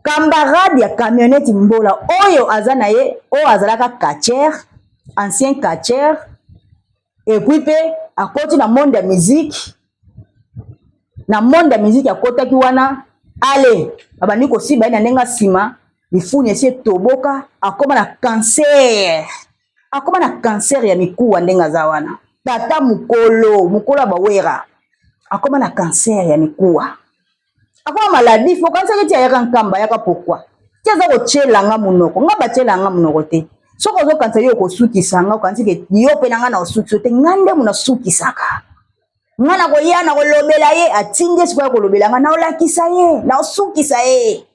Camarade ya camionnette mbola oyo aza na ye, oyo azalaka catcheur, ancien catcheur, et puis mpe akoti na monde ya musique. Na monde ya musique akotaki wana, ale babandi kosiba ye na ndenge nsima, lifuni esi etoboka, akóma na cancer, akóma na cancer ya mikuwa. Ndenge aza wana, tata mokolo, mokolo ya bawera, akóma na cancer ya mikuwa, akóma maladif. Okanisaki ti ayaka Nkamba, ayaka pourquoi? Ti aza kotiela nga monoko, nga batiela nga monoko te. Soki ozokanisa yo okosukisa nga, okanisi ke yo mpe na nga na osukisa te. Nga nde mo nasukisaka. Nga na koya na kolobela ye, atindi ye sikoyo kolobela nga, naolakisa ye, naosukisa ye,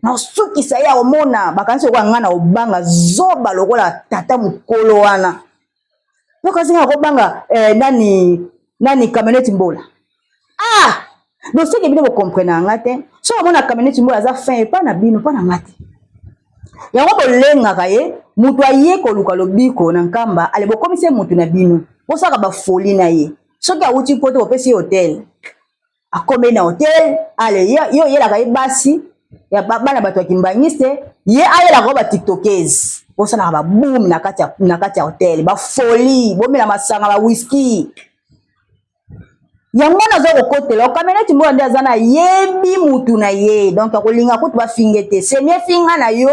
naosukisa ye, akomona. Bakanisi lokola nga na kobanga zoba lokola tata mokolo wana. Mpo kasi nga nakobanga nani nani, camionnette mbola. Ah, donc soki bino bocomprendre nga te. Soki omona camionnette mboyo aza fin epa na bino, mpa na nga te. Yango bolengaka ye, moto aye koluka lobiko na Nkamba, ale bokomisi ye moto na bino. Bosalaka ba folie na ye. Soki awuti poto bopesi ye hotel. Akomeli na hotel, ale ye ye oyelaka ye basi ya bana bato ya kimbangiste, ye ayelaka yo ba tiktokese. Bosalaka ba boom na kati ya hotel, ba folie, bomela masanga ba whisky. Yango wana aza kokotela okameneti mboka nde aza na yebi mutu na ye, donc akolinga kutu bafinge te, semie finga na yo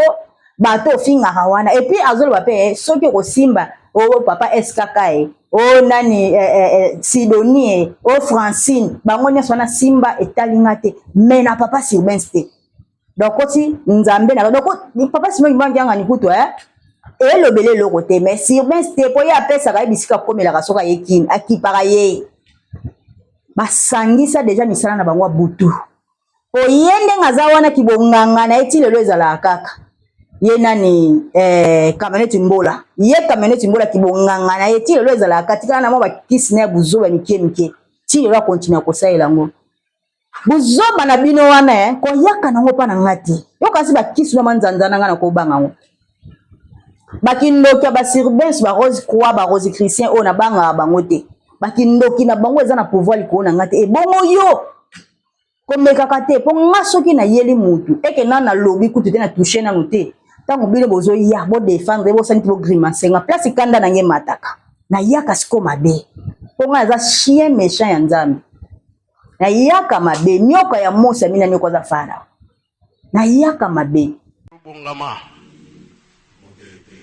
bato ofingaka wana. Et puis azoloba pe eh, soki okosimba o oh, papa SKK e o oh, nani eh, eh, eh, Sidonie e o oh, Francine, bango nyonso wana simba etalinga te, mais na papa Sylvain te. Donc koti nzambe na donc papa Simon Kimbangu yanga nikutu eh elobele eloko te, mais Sylvain te po ye apesaka ye bisika akomelaka soki aye kini akipaka ye. Basangisa deja misala na bango ya butu. Po ye ndenge aza wana kibonganga na ye ti lelo ezalaka kaka ye nani eh, camionnette mbola ye camionnette mbola kibonganga na ye ti lelo ezalaka tikala na mwa bakisi na ya buzoba mike mike ti lelo akontinua kosalela yango. Buzoba na bino wana eh, koyaka nango pa na nga te. Yo kasi bakisi na manzanza na nga na kobanga yango. Bakindoki ya ba Sirbense, ba Rose Croix, ba Rose Christian oyo nabangaka bango te. Bakindoki na bango eza na pouvoir likolo na nga te. Ebongo yo komekaka te po nga soki nayeli mutu eke na nalobi kutu te na touche nanu te. Tango bino bozoya bo défendre bosani te bo grimacer nga place kanda na nge mataka. Nayaka siko mabe. Po nga aza chien méchant ya Nzambe. Nayaka mabe nyoka ya Mose amina nyoka aza Farao. Nayaka mabe. Tobongama,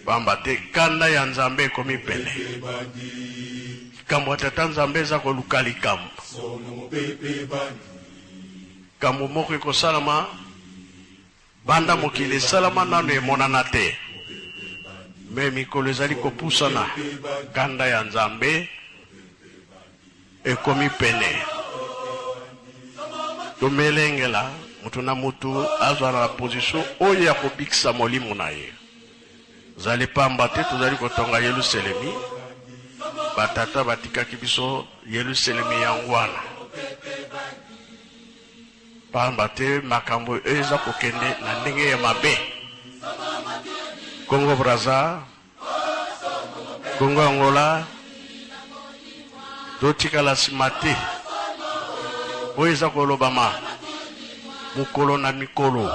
pamba te kanda ya Nzambe ekomi pene. Likambo ya Tata Nzambe eza koluka likambo. Likambo moko ekosalama banda mokili esalama nano emonana te. Me mikolo ezali kopusana, kanda ya Nzambe ekomi pene. Tomelengela moto na moto azwa na position oyo ya kobikisa molimo na ye. Zali pamba te tozali kotonga Yelusalemi, batata batikaki biso Yelusalemi yango wana. Pamba te makambo eza kokende na ndenge ya mabe. Congo Brazza Congo Angola totikala nsima te. Oyo eza kolobama mokolo na mikolo,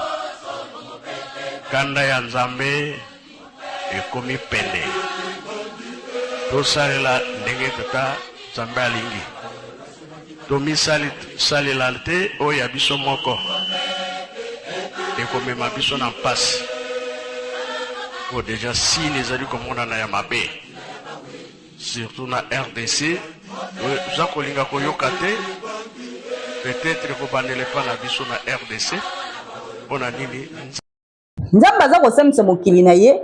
kanda ya Nzambe ekomi pene. Tosalela ndenge Tata Nzambe alingi. Tomisalela te oyo ya biso moko ekomema biso na mpasi. Po deja signe ezali komonana ya mabe surtout na RDC oza kolinga koyoka te peut-être kobandela epa na biso na RDC mpo na nini? Nzambe aza kosambisa mokili na ye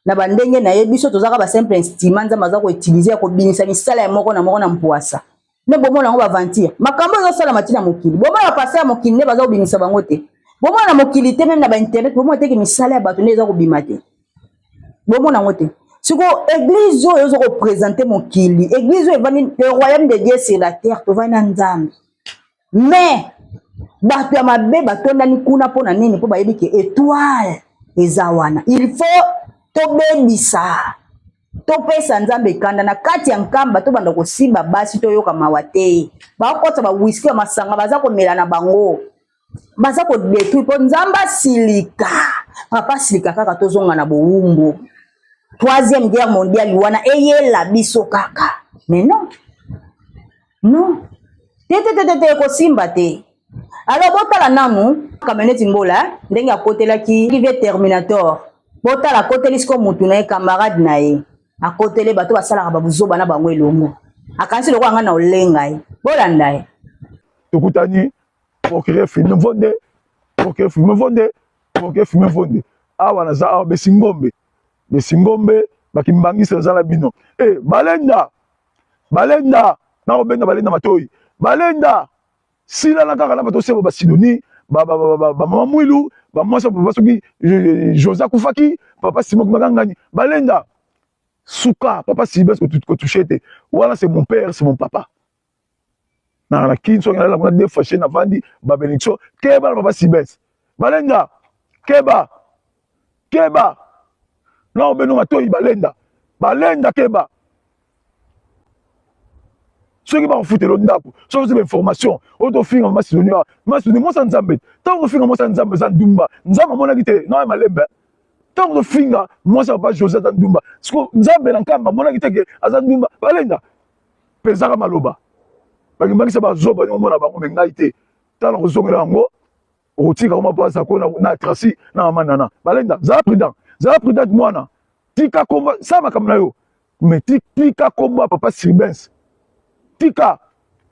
na bandenge na ye, biso tozaka ba simple instrument Nzambe aza koutilize ya kobimisa misala ya moko na moko na mpuasa. Nde bomona yango baventure makambo ezosalama ti na mokili, bomona bapasa ya mokili nde baza kobimisa bango te, bomona na mokili te meme na ba internet bomona te ke misala ya bato nde eza kobima te, bomona yango te. Sikoyo eglise oyo ozo kopresente mokili, eglise oyo evandi le royaume de Dieu sur la terre, tovandi na Nzambe. Mais bato ya mabe batondani kuna mpo na nini? Mpo bayebi ke etoile eza wana, il faut tobebisa, topesa Nzambe kanda na kati ya Nkamba, tobanda kosiba basi, toyoka mawa te. Bakota ba whisky ya masanga baza komela na bango, baza kodetruire mpo Nzambe asilika. Papa asilika kaka, tozonga na bowumbu. Troisième guerre mondiale wana eyela biso kaka, mais non non te te te te te, ekosimba te. Alors botala nanu camionnette mbola ndenge akotelaki vie Terminator. Botala akoteli siko mutu na ye, camarade na ye, akoteli bato basalaka babuzoba na bango elongo, akanisi lokola ngai na olenga ye. Bolanda ye. Tokutani procureur filme mvonde, procureur filme mvonde, procureur filme mvonde. Awa naza awa besingombe, besingombe bakimbangisa naza na bino. Eh balenda balenda nakobenga balenda matoi balenda silana kaka na bato sebo basidoni bamama mwilu bamwasi papa soki josé akufaki papa simon makangani balenda suka papa sibes kotouche te wana c'est mon père, c'est mon papa. Na na kin soki nalala kuna deux fois chez navandi ba benediction keba na papa Sibens. Balenda keba keba na obeno matoyi balenda balenda keba soki bakofutela ndako soki ozi bainformation oyo tofinga mama sidoni awa mama sidoni mwasi ya nzambe ntango ofinga mwasi ya nzambe eza ndumba nzambe amonaki te nayo malembe ntango tofinga mwasi ya papa josé aza ndumba siko nzambe na nkamba amonaki te ke aza ndumba balenda pesaka maloba bakimbangisa bazoba nyongo mona bango me ngai te tala kozongela yango okotika koma mpo aza ko na traci na mama nana balenda zala prudent zala prudent mwana tika komba sala makambo na yo me tika kombo ya papa siribens tika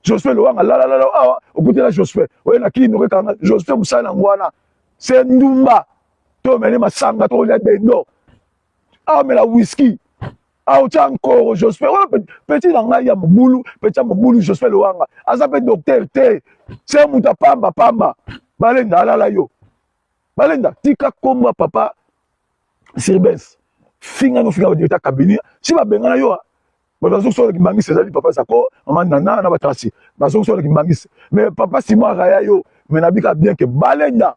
jospin lowanga lalalala awa okutela jospin oye na kini okekanga jospin mosala yango wana se ndumba to omele masanga to olia dendo amela whisky aotya nkoro jospin wana petit na ngai ya mobulu petit ya mobulu jospin lowanga aza mpe docteur te se moto apamba pamba balenda alala yo balenda tika kombo ya papa sirbens finga no finga badirekta cabinet si babengana yo bato bazoki sola kimbangisi ezali papa zako mama nana na batrasi bazoki sola kimbangisi mais papa simon araya yo mais nabika bien ke balenda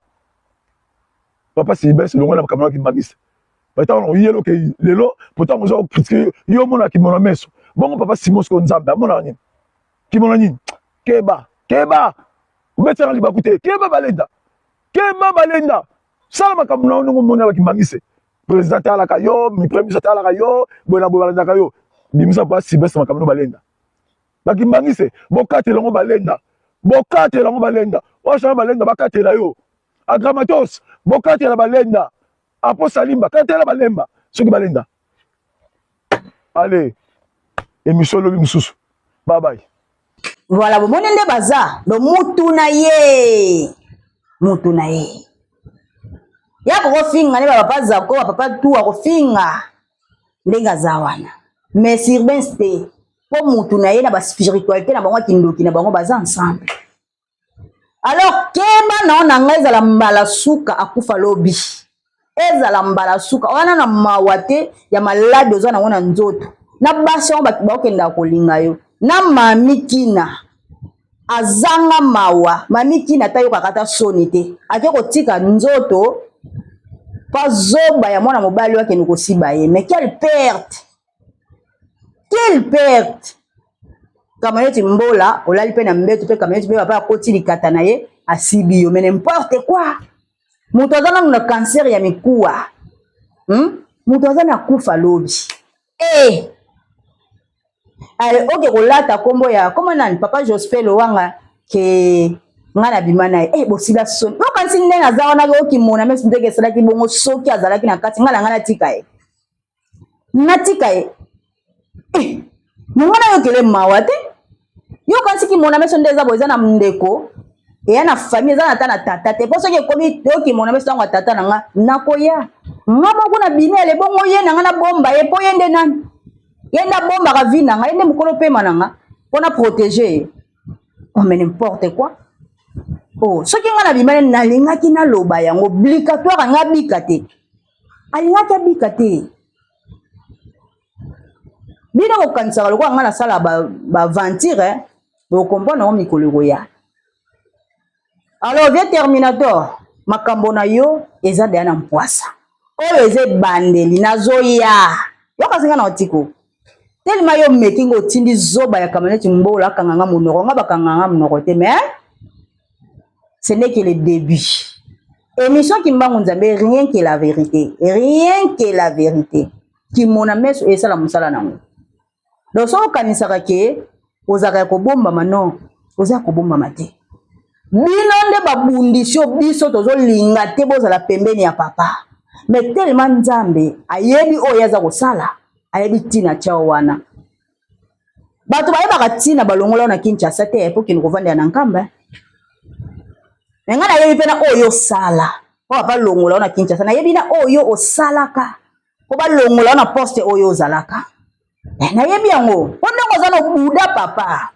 papa silbes longola makambo na kimbangisi batango na oyelo ke lelo potango oza kokritike yo omona kimona meso bongo papa simon sikoyo nzambe amonaka nini kimona nini keba keba obetaka libaku te keba balenda keba balenda sala makambo na yo ndenge omoni bakimbangisi président atalaka yo premier ministre atalaka yo boye na boye balandaka yo bimisa papa silbes makambo no balenda bakimbangise bokatela yango balenda bokatela yango balenda oyo balenda bakatela yo Agramatos, bokatela balenda. Apo Salimba, katela balemba. Soki balenda. Allez, émission lobi mususu. Bye bye. Voilà, bomoni nde baza do mutu na ye mutu na ye ya kokofinga nde bapapa zako bapapa tu akofinga ndenge aza wana mais sirbens te mpo mutu na ye na baspiritualité na bango ya kindoki na bango baza ensemble Alors keba nao na ngai ezala mbala suka akufa lobi ezala mbala suka wana na mawa te ya maladi oza nango na nzoto na basi yango bato bakokendaka kolinga yo na mami kina azanga mawa mami kina ata yokaka ata soni te ake kotika nzoto pa zoba ya mwana mobali oyo akende kosiba ye mais quelle perte Quelle perte! Kamayoti mbola olali pe na mbetu pe kamayoti pe papa akoti likata na ye asibi yo mais n'importe quoi. Moto aza nanu na cancer ya mikuwa. Hmm? Moto aza na kufa lobi. Eh! Ale oke kolata kombo ya kombo nani papa Jospin Lowanga ke nga na bima na ye eh bosila soni okanisi nde naza wana okimona mesi ndenge esalaki bongo soki azalaki na kati nga na nga natika ye natika ye eh, yango nayokele mawa te yo okanisi kimona meso nde eza boye eza na ndeko eya na famille eza na ata na tata te mpo soki ekomi okimona meso ntango ya tata na nga nakoya nga moko na bimele bongo ye na nga nabomba ye mpo ye nde nani ye nde abombaka vi na nga ye nde mokolo pema na nga mpo na protege ye oh, mais n'importe quoi oh, soki nga na bimele nalingaki naloba yango obligatoire nga bika te alingaki abika te bino bokanisaka lokola ngai nasala baaventure ba eh? bokomprendre yango mikolo ekoya alors vie terminator makambo na yo eza deya na mpwasa oyo eza ebandeli nazoya yoka singa na otiko telema yo omeki ngo otindi zoba ya kamaneti mbola akanga nga monoko nga bakanga nga monoko te mais ce n'est que le début émission kimbangu nzambe rien que la vérité rien que la vérité kimona meso esala mosala nango donc soki okanisaka ke ozalaka ya kobombama non oza ya kobombama te bino nde babundisi yo biso tozolinga te bozala pembeni ya papa mais tellement nzambe ayebi oyo ye aza kosala ayebi ntina tiao wana bato bayebaka ntina balongola yo na kinshasa te mpo okende kovandela na nkamba me ngai nayebi mpe na oyo osala mpo papa longola yo na kinshasa nayebi na oyo osalaka mpo balongola yo na poste oyo ozalaka eh, nayebi yango mpo ndenge oza na obuda papa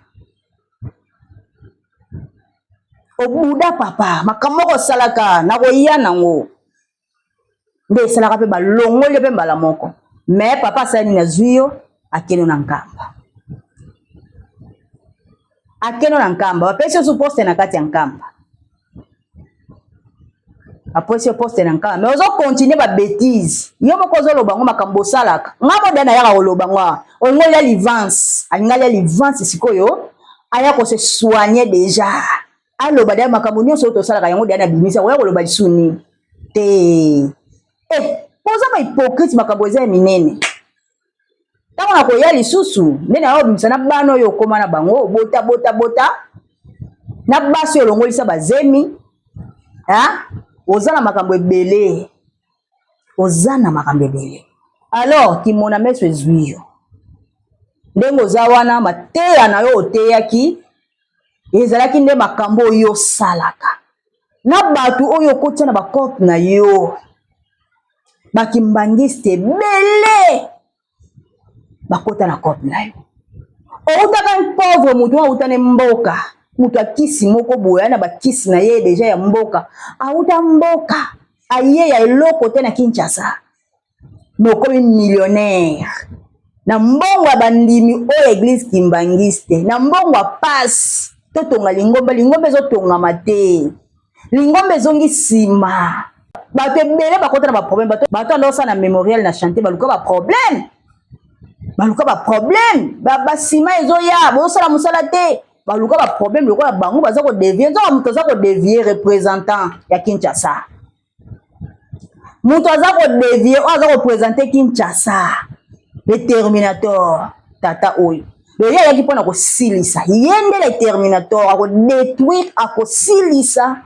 obuda papa makambo moko osalaka nakoya nango nde esalaka mpe balongoli mpe mbala moko me papa asali nini azwi yo akende na nkamba. Akeno na Nkamba, bapesi yo su poste na kati ya Nkamba. Apesi yo poste na Nkamba, mais ozo continuer ba bêtises. Yo moko ozoloba ngo makambo osalaka. Nga moda na yaka koloba ngo awa. Olingi olia livance, alingi alia livance sikoyo, aya ko se soigner déjà. Aloba deja makambo nyonso oyo tosalaka yango deja na bimisa, oya koloba lisusu nini? Te. Eh, boza ba hypocrite makambo eza ya minene. Ntango nakoya lisusu nde nayo obimisa na bana oyo okoma na bango bota bota bota na basi oyo olongolisa bazemi ha? Oza na makambo ebele, oza na makambo ebele. Alors kimona meso ezwi yo ndenge oza wana, mateya na yo oteyaki ezalaki nde makambo oyo osalaka na bato oyo okotia na bakope na yo bakimbangiste ebele bakota na cope na yo. Outaka pauvre moto wana auta ne mboka, moto ya kisi moko boye na bakisi na ye deja ya mboka, auta mboka aye ya eloko te na Kinshasa, mais okomi millionnaire na mbongo ya bandimi oyo eglise kimbangiste, na mbongo ya pasi totonga lingomba, lingomba ezotongama te, lingomba ezongi nsima. Bato ebele bakota na baproblème, bato bato anda osala na memorial na chantier, baluka baproblème, baluka baproblème, basima ezoya, bozosala mosala te, baluka baproblème lokola bango baza kodevie. Nzoka moto aza kodevie représentant ya Kinshasa, moto aza kodevie oyo aza kopresente Kinshasa, le terminator tata oyo donc ye ayaki mpona kosilisa ye nde le terminator, akodétruire, akosilisa.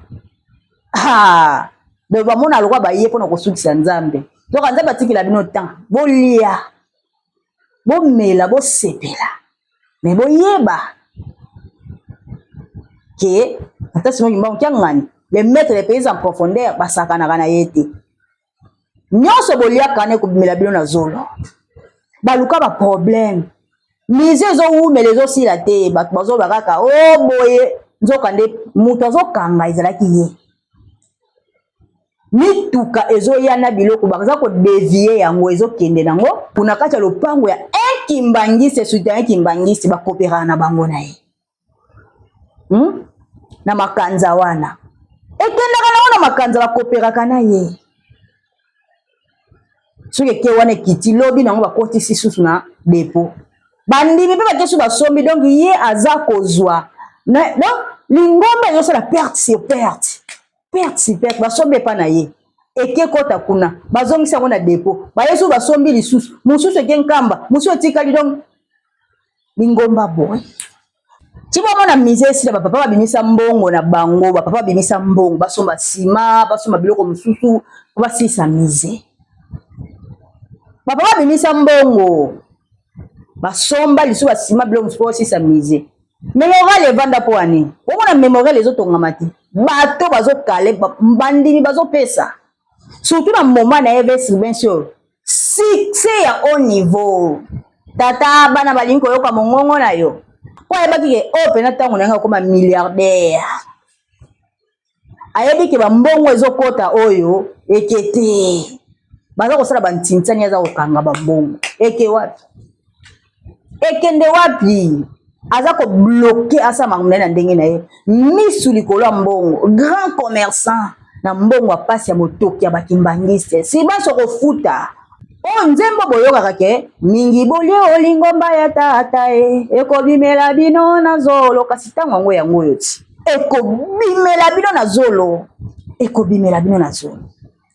Ah, donc bamona lokola baye mpona kosukisa Nzambe. Donc Nzambe atikela bino temps, bolia, bomela, bosepela, mais boyeba ke ata Simon Kimbangu Kiangani, le maître des pays en profondeur, basakanaka na ye te. Nyonso boliaka wana ekobimela bino na zolo. Baluka ba problème, mise ezowumela ezosila te, bato bazoba kaka o oh, boye, nzoka nde moto azokanga ezalaki ye. Mituka ezoya na biloko baza kodevie yango, ezokende nango kuna kati ya lopango ya un kimbangiste, soutien kimbangiste, bakoperaka na bango na ye Na makanza wana ekendaka nango na makanza, bakoperaka na ye. Soki eke wana ekiti lobi nango bakotisi susu na depo, bandimi mpe bakesu basombi. Donc ye aza kozwa donc lingomba ezosala perte sur perte, perte sur perte. Basombi epa na ye, eke kota kuna, bazongisi yango na depo, baye susu basombi lisusu, mosusu eke Nkamba, mosusu etikali. Donc lingomba boye ti bomona mise esila, bapapa babimisa mbongo na bango, bapapa babimisa mbongo, basomba nsima, basomba biloko mosusu po basilisa mise. Bapapa babimisa mbongo, basomba lisusu basima biloko mosusu po basilisa mise. Memorial evanda mpo ya nini? Omona memorial ezotongama te, bato bazokale, bandimi bazopesa, surtout na moment na ye Sylvain oyo succès ya haut niveau. Tata, bana balingi koyoka mongongo na yo, mpo ayebaki ke oyo mpena ntango na yango akoma milliardaire, ayebi ke bambongo ezokɔta oyo eke te, baza kosala bantinsani, aza kokanga bambongo eke wapi, ekende wapi, aza kobloke asala makambo na ye na ndenge na ye, misu likolo ya mbongo, grand commerçant na mbongo ya pasi ya motoki ya bakimbangiste. Sibanso kofuta oyo nzembo boyokaka ke mingi bolie olingomba ya tata e ekobimela bino na zolo, kasi ntango yango yango oyo ti ekobimela bino na zolo, ekobimela bino na zolo.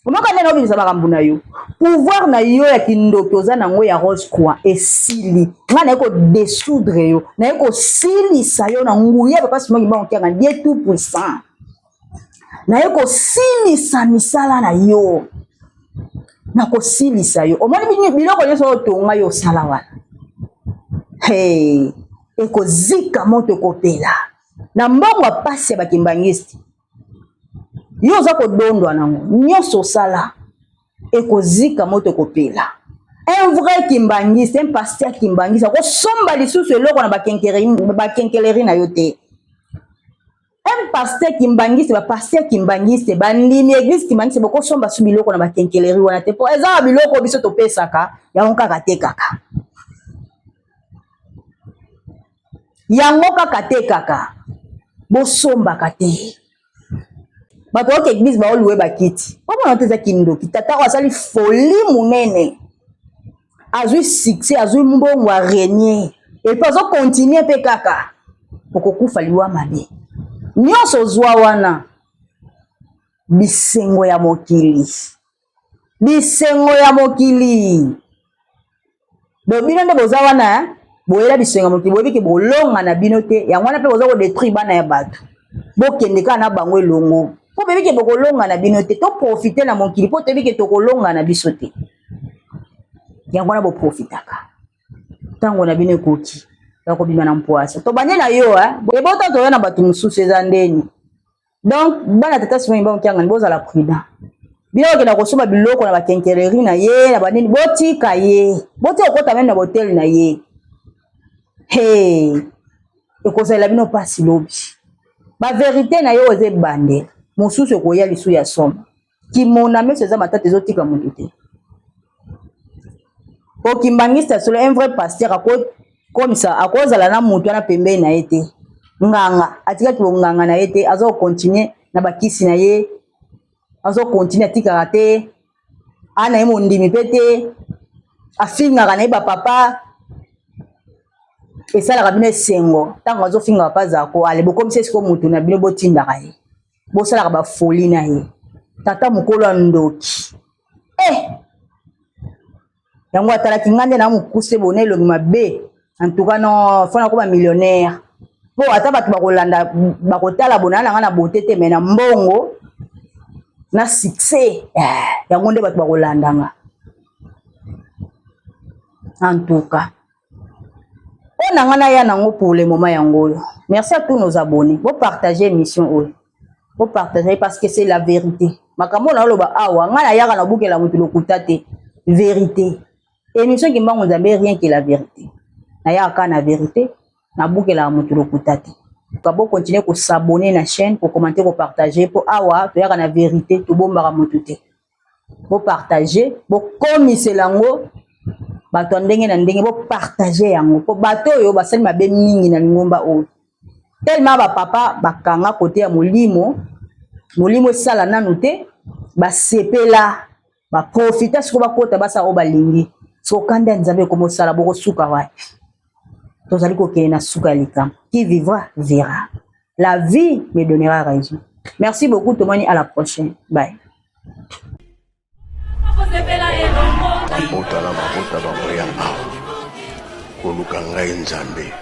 Omoka ndenge obimisa makambo na yo, pouvoir na yo ya kindoki oza nango ya rose croix esili. Ngai naye kodesoudre yo, naye kosilisa yo na nguya papa Simon Kimbangu Kiangani, Dieu tout puissant, naye kosilisa misala na yo, nakosilisa yo. Omoni biloko nyonso oyo otonga yo osala wana, hey, ekozika moto, ekopela na mbongo ya pasi ya bakimbangiste. Yo oza kodondwa nango nyonso osala, ekozika moto, ekopela. Un vrai kimbangiste, un pasteur kimbangiste akosomba lisusu eloko na bakenkeleri na yo te. Un pasteur kimbangiste, bapasteur kimbangiste, bandimi église kimbangiste, bokosomba su biloko na bakenkeleri wana te, mpo eza biloko biso topesaka yango kaka te kaka. Yango kaka te kaka bosombaka te. Bato oke eglise baoluwe bakiti. Omona te eza kindoki. Tata oyo asali folie munene. Azwi succès, azwi mbongo a régner. Et puis azo continuer pe kaka. Okokufa liwa mabe. Nyonso ozwa wana bisengo ya mokili. Bisengo ya mokili. Donc bino nde boza wana eh? Boyela bisengo ya mokili, boyebi ke bolonga na bino te, yango wana mpe boza kodetruire bana ya bato. Bokende kaka na bango elongo mpo boyebi ke bokolonga na bino te. Toprofite na mokili mpo toyebi ke tokolonga na biso te, yango wana boprofitaka. Ntango na bino ekoki ya kobima na mpwasa. Tobandi na yo eh? Ebota toya na bato mosusu eza ndeni. Donc bana tata Simon Kimbangu Kiangani bozala prudent. Bino okenda kosomba biloko na bakenkeleri na ye na banini, botika ye, botika kokota meme na botel na ye. Hey, ekozala bino pasi lobi. Ba verite na yo eza ebandeli, mosusu ekoya lisu ya somo. Kimona meso eza matata ezotika moto te. Po kimbangiste solo un vrai pasteur akokomisa akozala na moto wana pembeni na ye te. Nganga atikaki bonganga na ye te, azo continuer na bakisi na ye, azo continuer atikaka te, ana ye mondimi pe te, afingaka na ye ba papa esalaka bino esengo ntango azofinga papa Zako, ale bokomisa siko moto na bino botindaka ye. Bosalaka ba folie na ye. Tata mokolo ya ndoki. Eh! Yango atalaki nga nde na mokuse bona elongi mabe. En tout cas non, faut nakoma millionnaire. Po ata bato bakolanda bakotala bona na nga na beauté te mais na mbongo na succès. Eh, yango nde bato bakolanda nga. En tout cas. Oyo na nga naya nango pour le moment yango oyo. Merci à tous nos abonnés. Bo partager émission oyo. Bo partager parce que c'est la vérité. Makambo na oloba awa nga nayaka na bukela mutu lokuta te. Vérité. Émission Kimbangu Nzambe rien que la vérité. Nayaka kaka na vérité, nabukelaka mutu lokuta te. Ka bo continuer ko s'abonner na chaîne, ko commenter, ko partager po awa toyaka na vérité, tobombaka mutu te. Bo partager, bokomisela yango bato ya ndenge na ndenge, bo partager yango po bato oyo basali mabe mingi na lingomba oyo. Tellement ba papa bakanga kote ya molimo, molimo esala nanu te, basepela, ba profita siko bakota basala oyo balingi. Siko kanda ya Nzambe ekomosala bokosuka wapi? Tozali kokende na suka ya likambo. Qui vivra verra. La vie me donnera raison. Merci beaucoup, tomoni à la prochaine. Bye. Mabota na mabota bakoya awa koluka ngai Nzambe.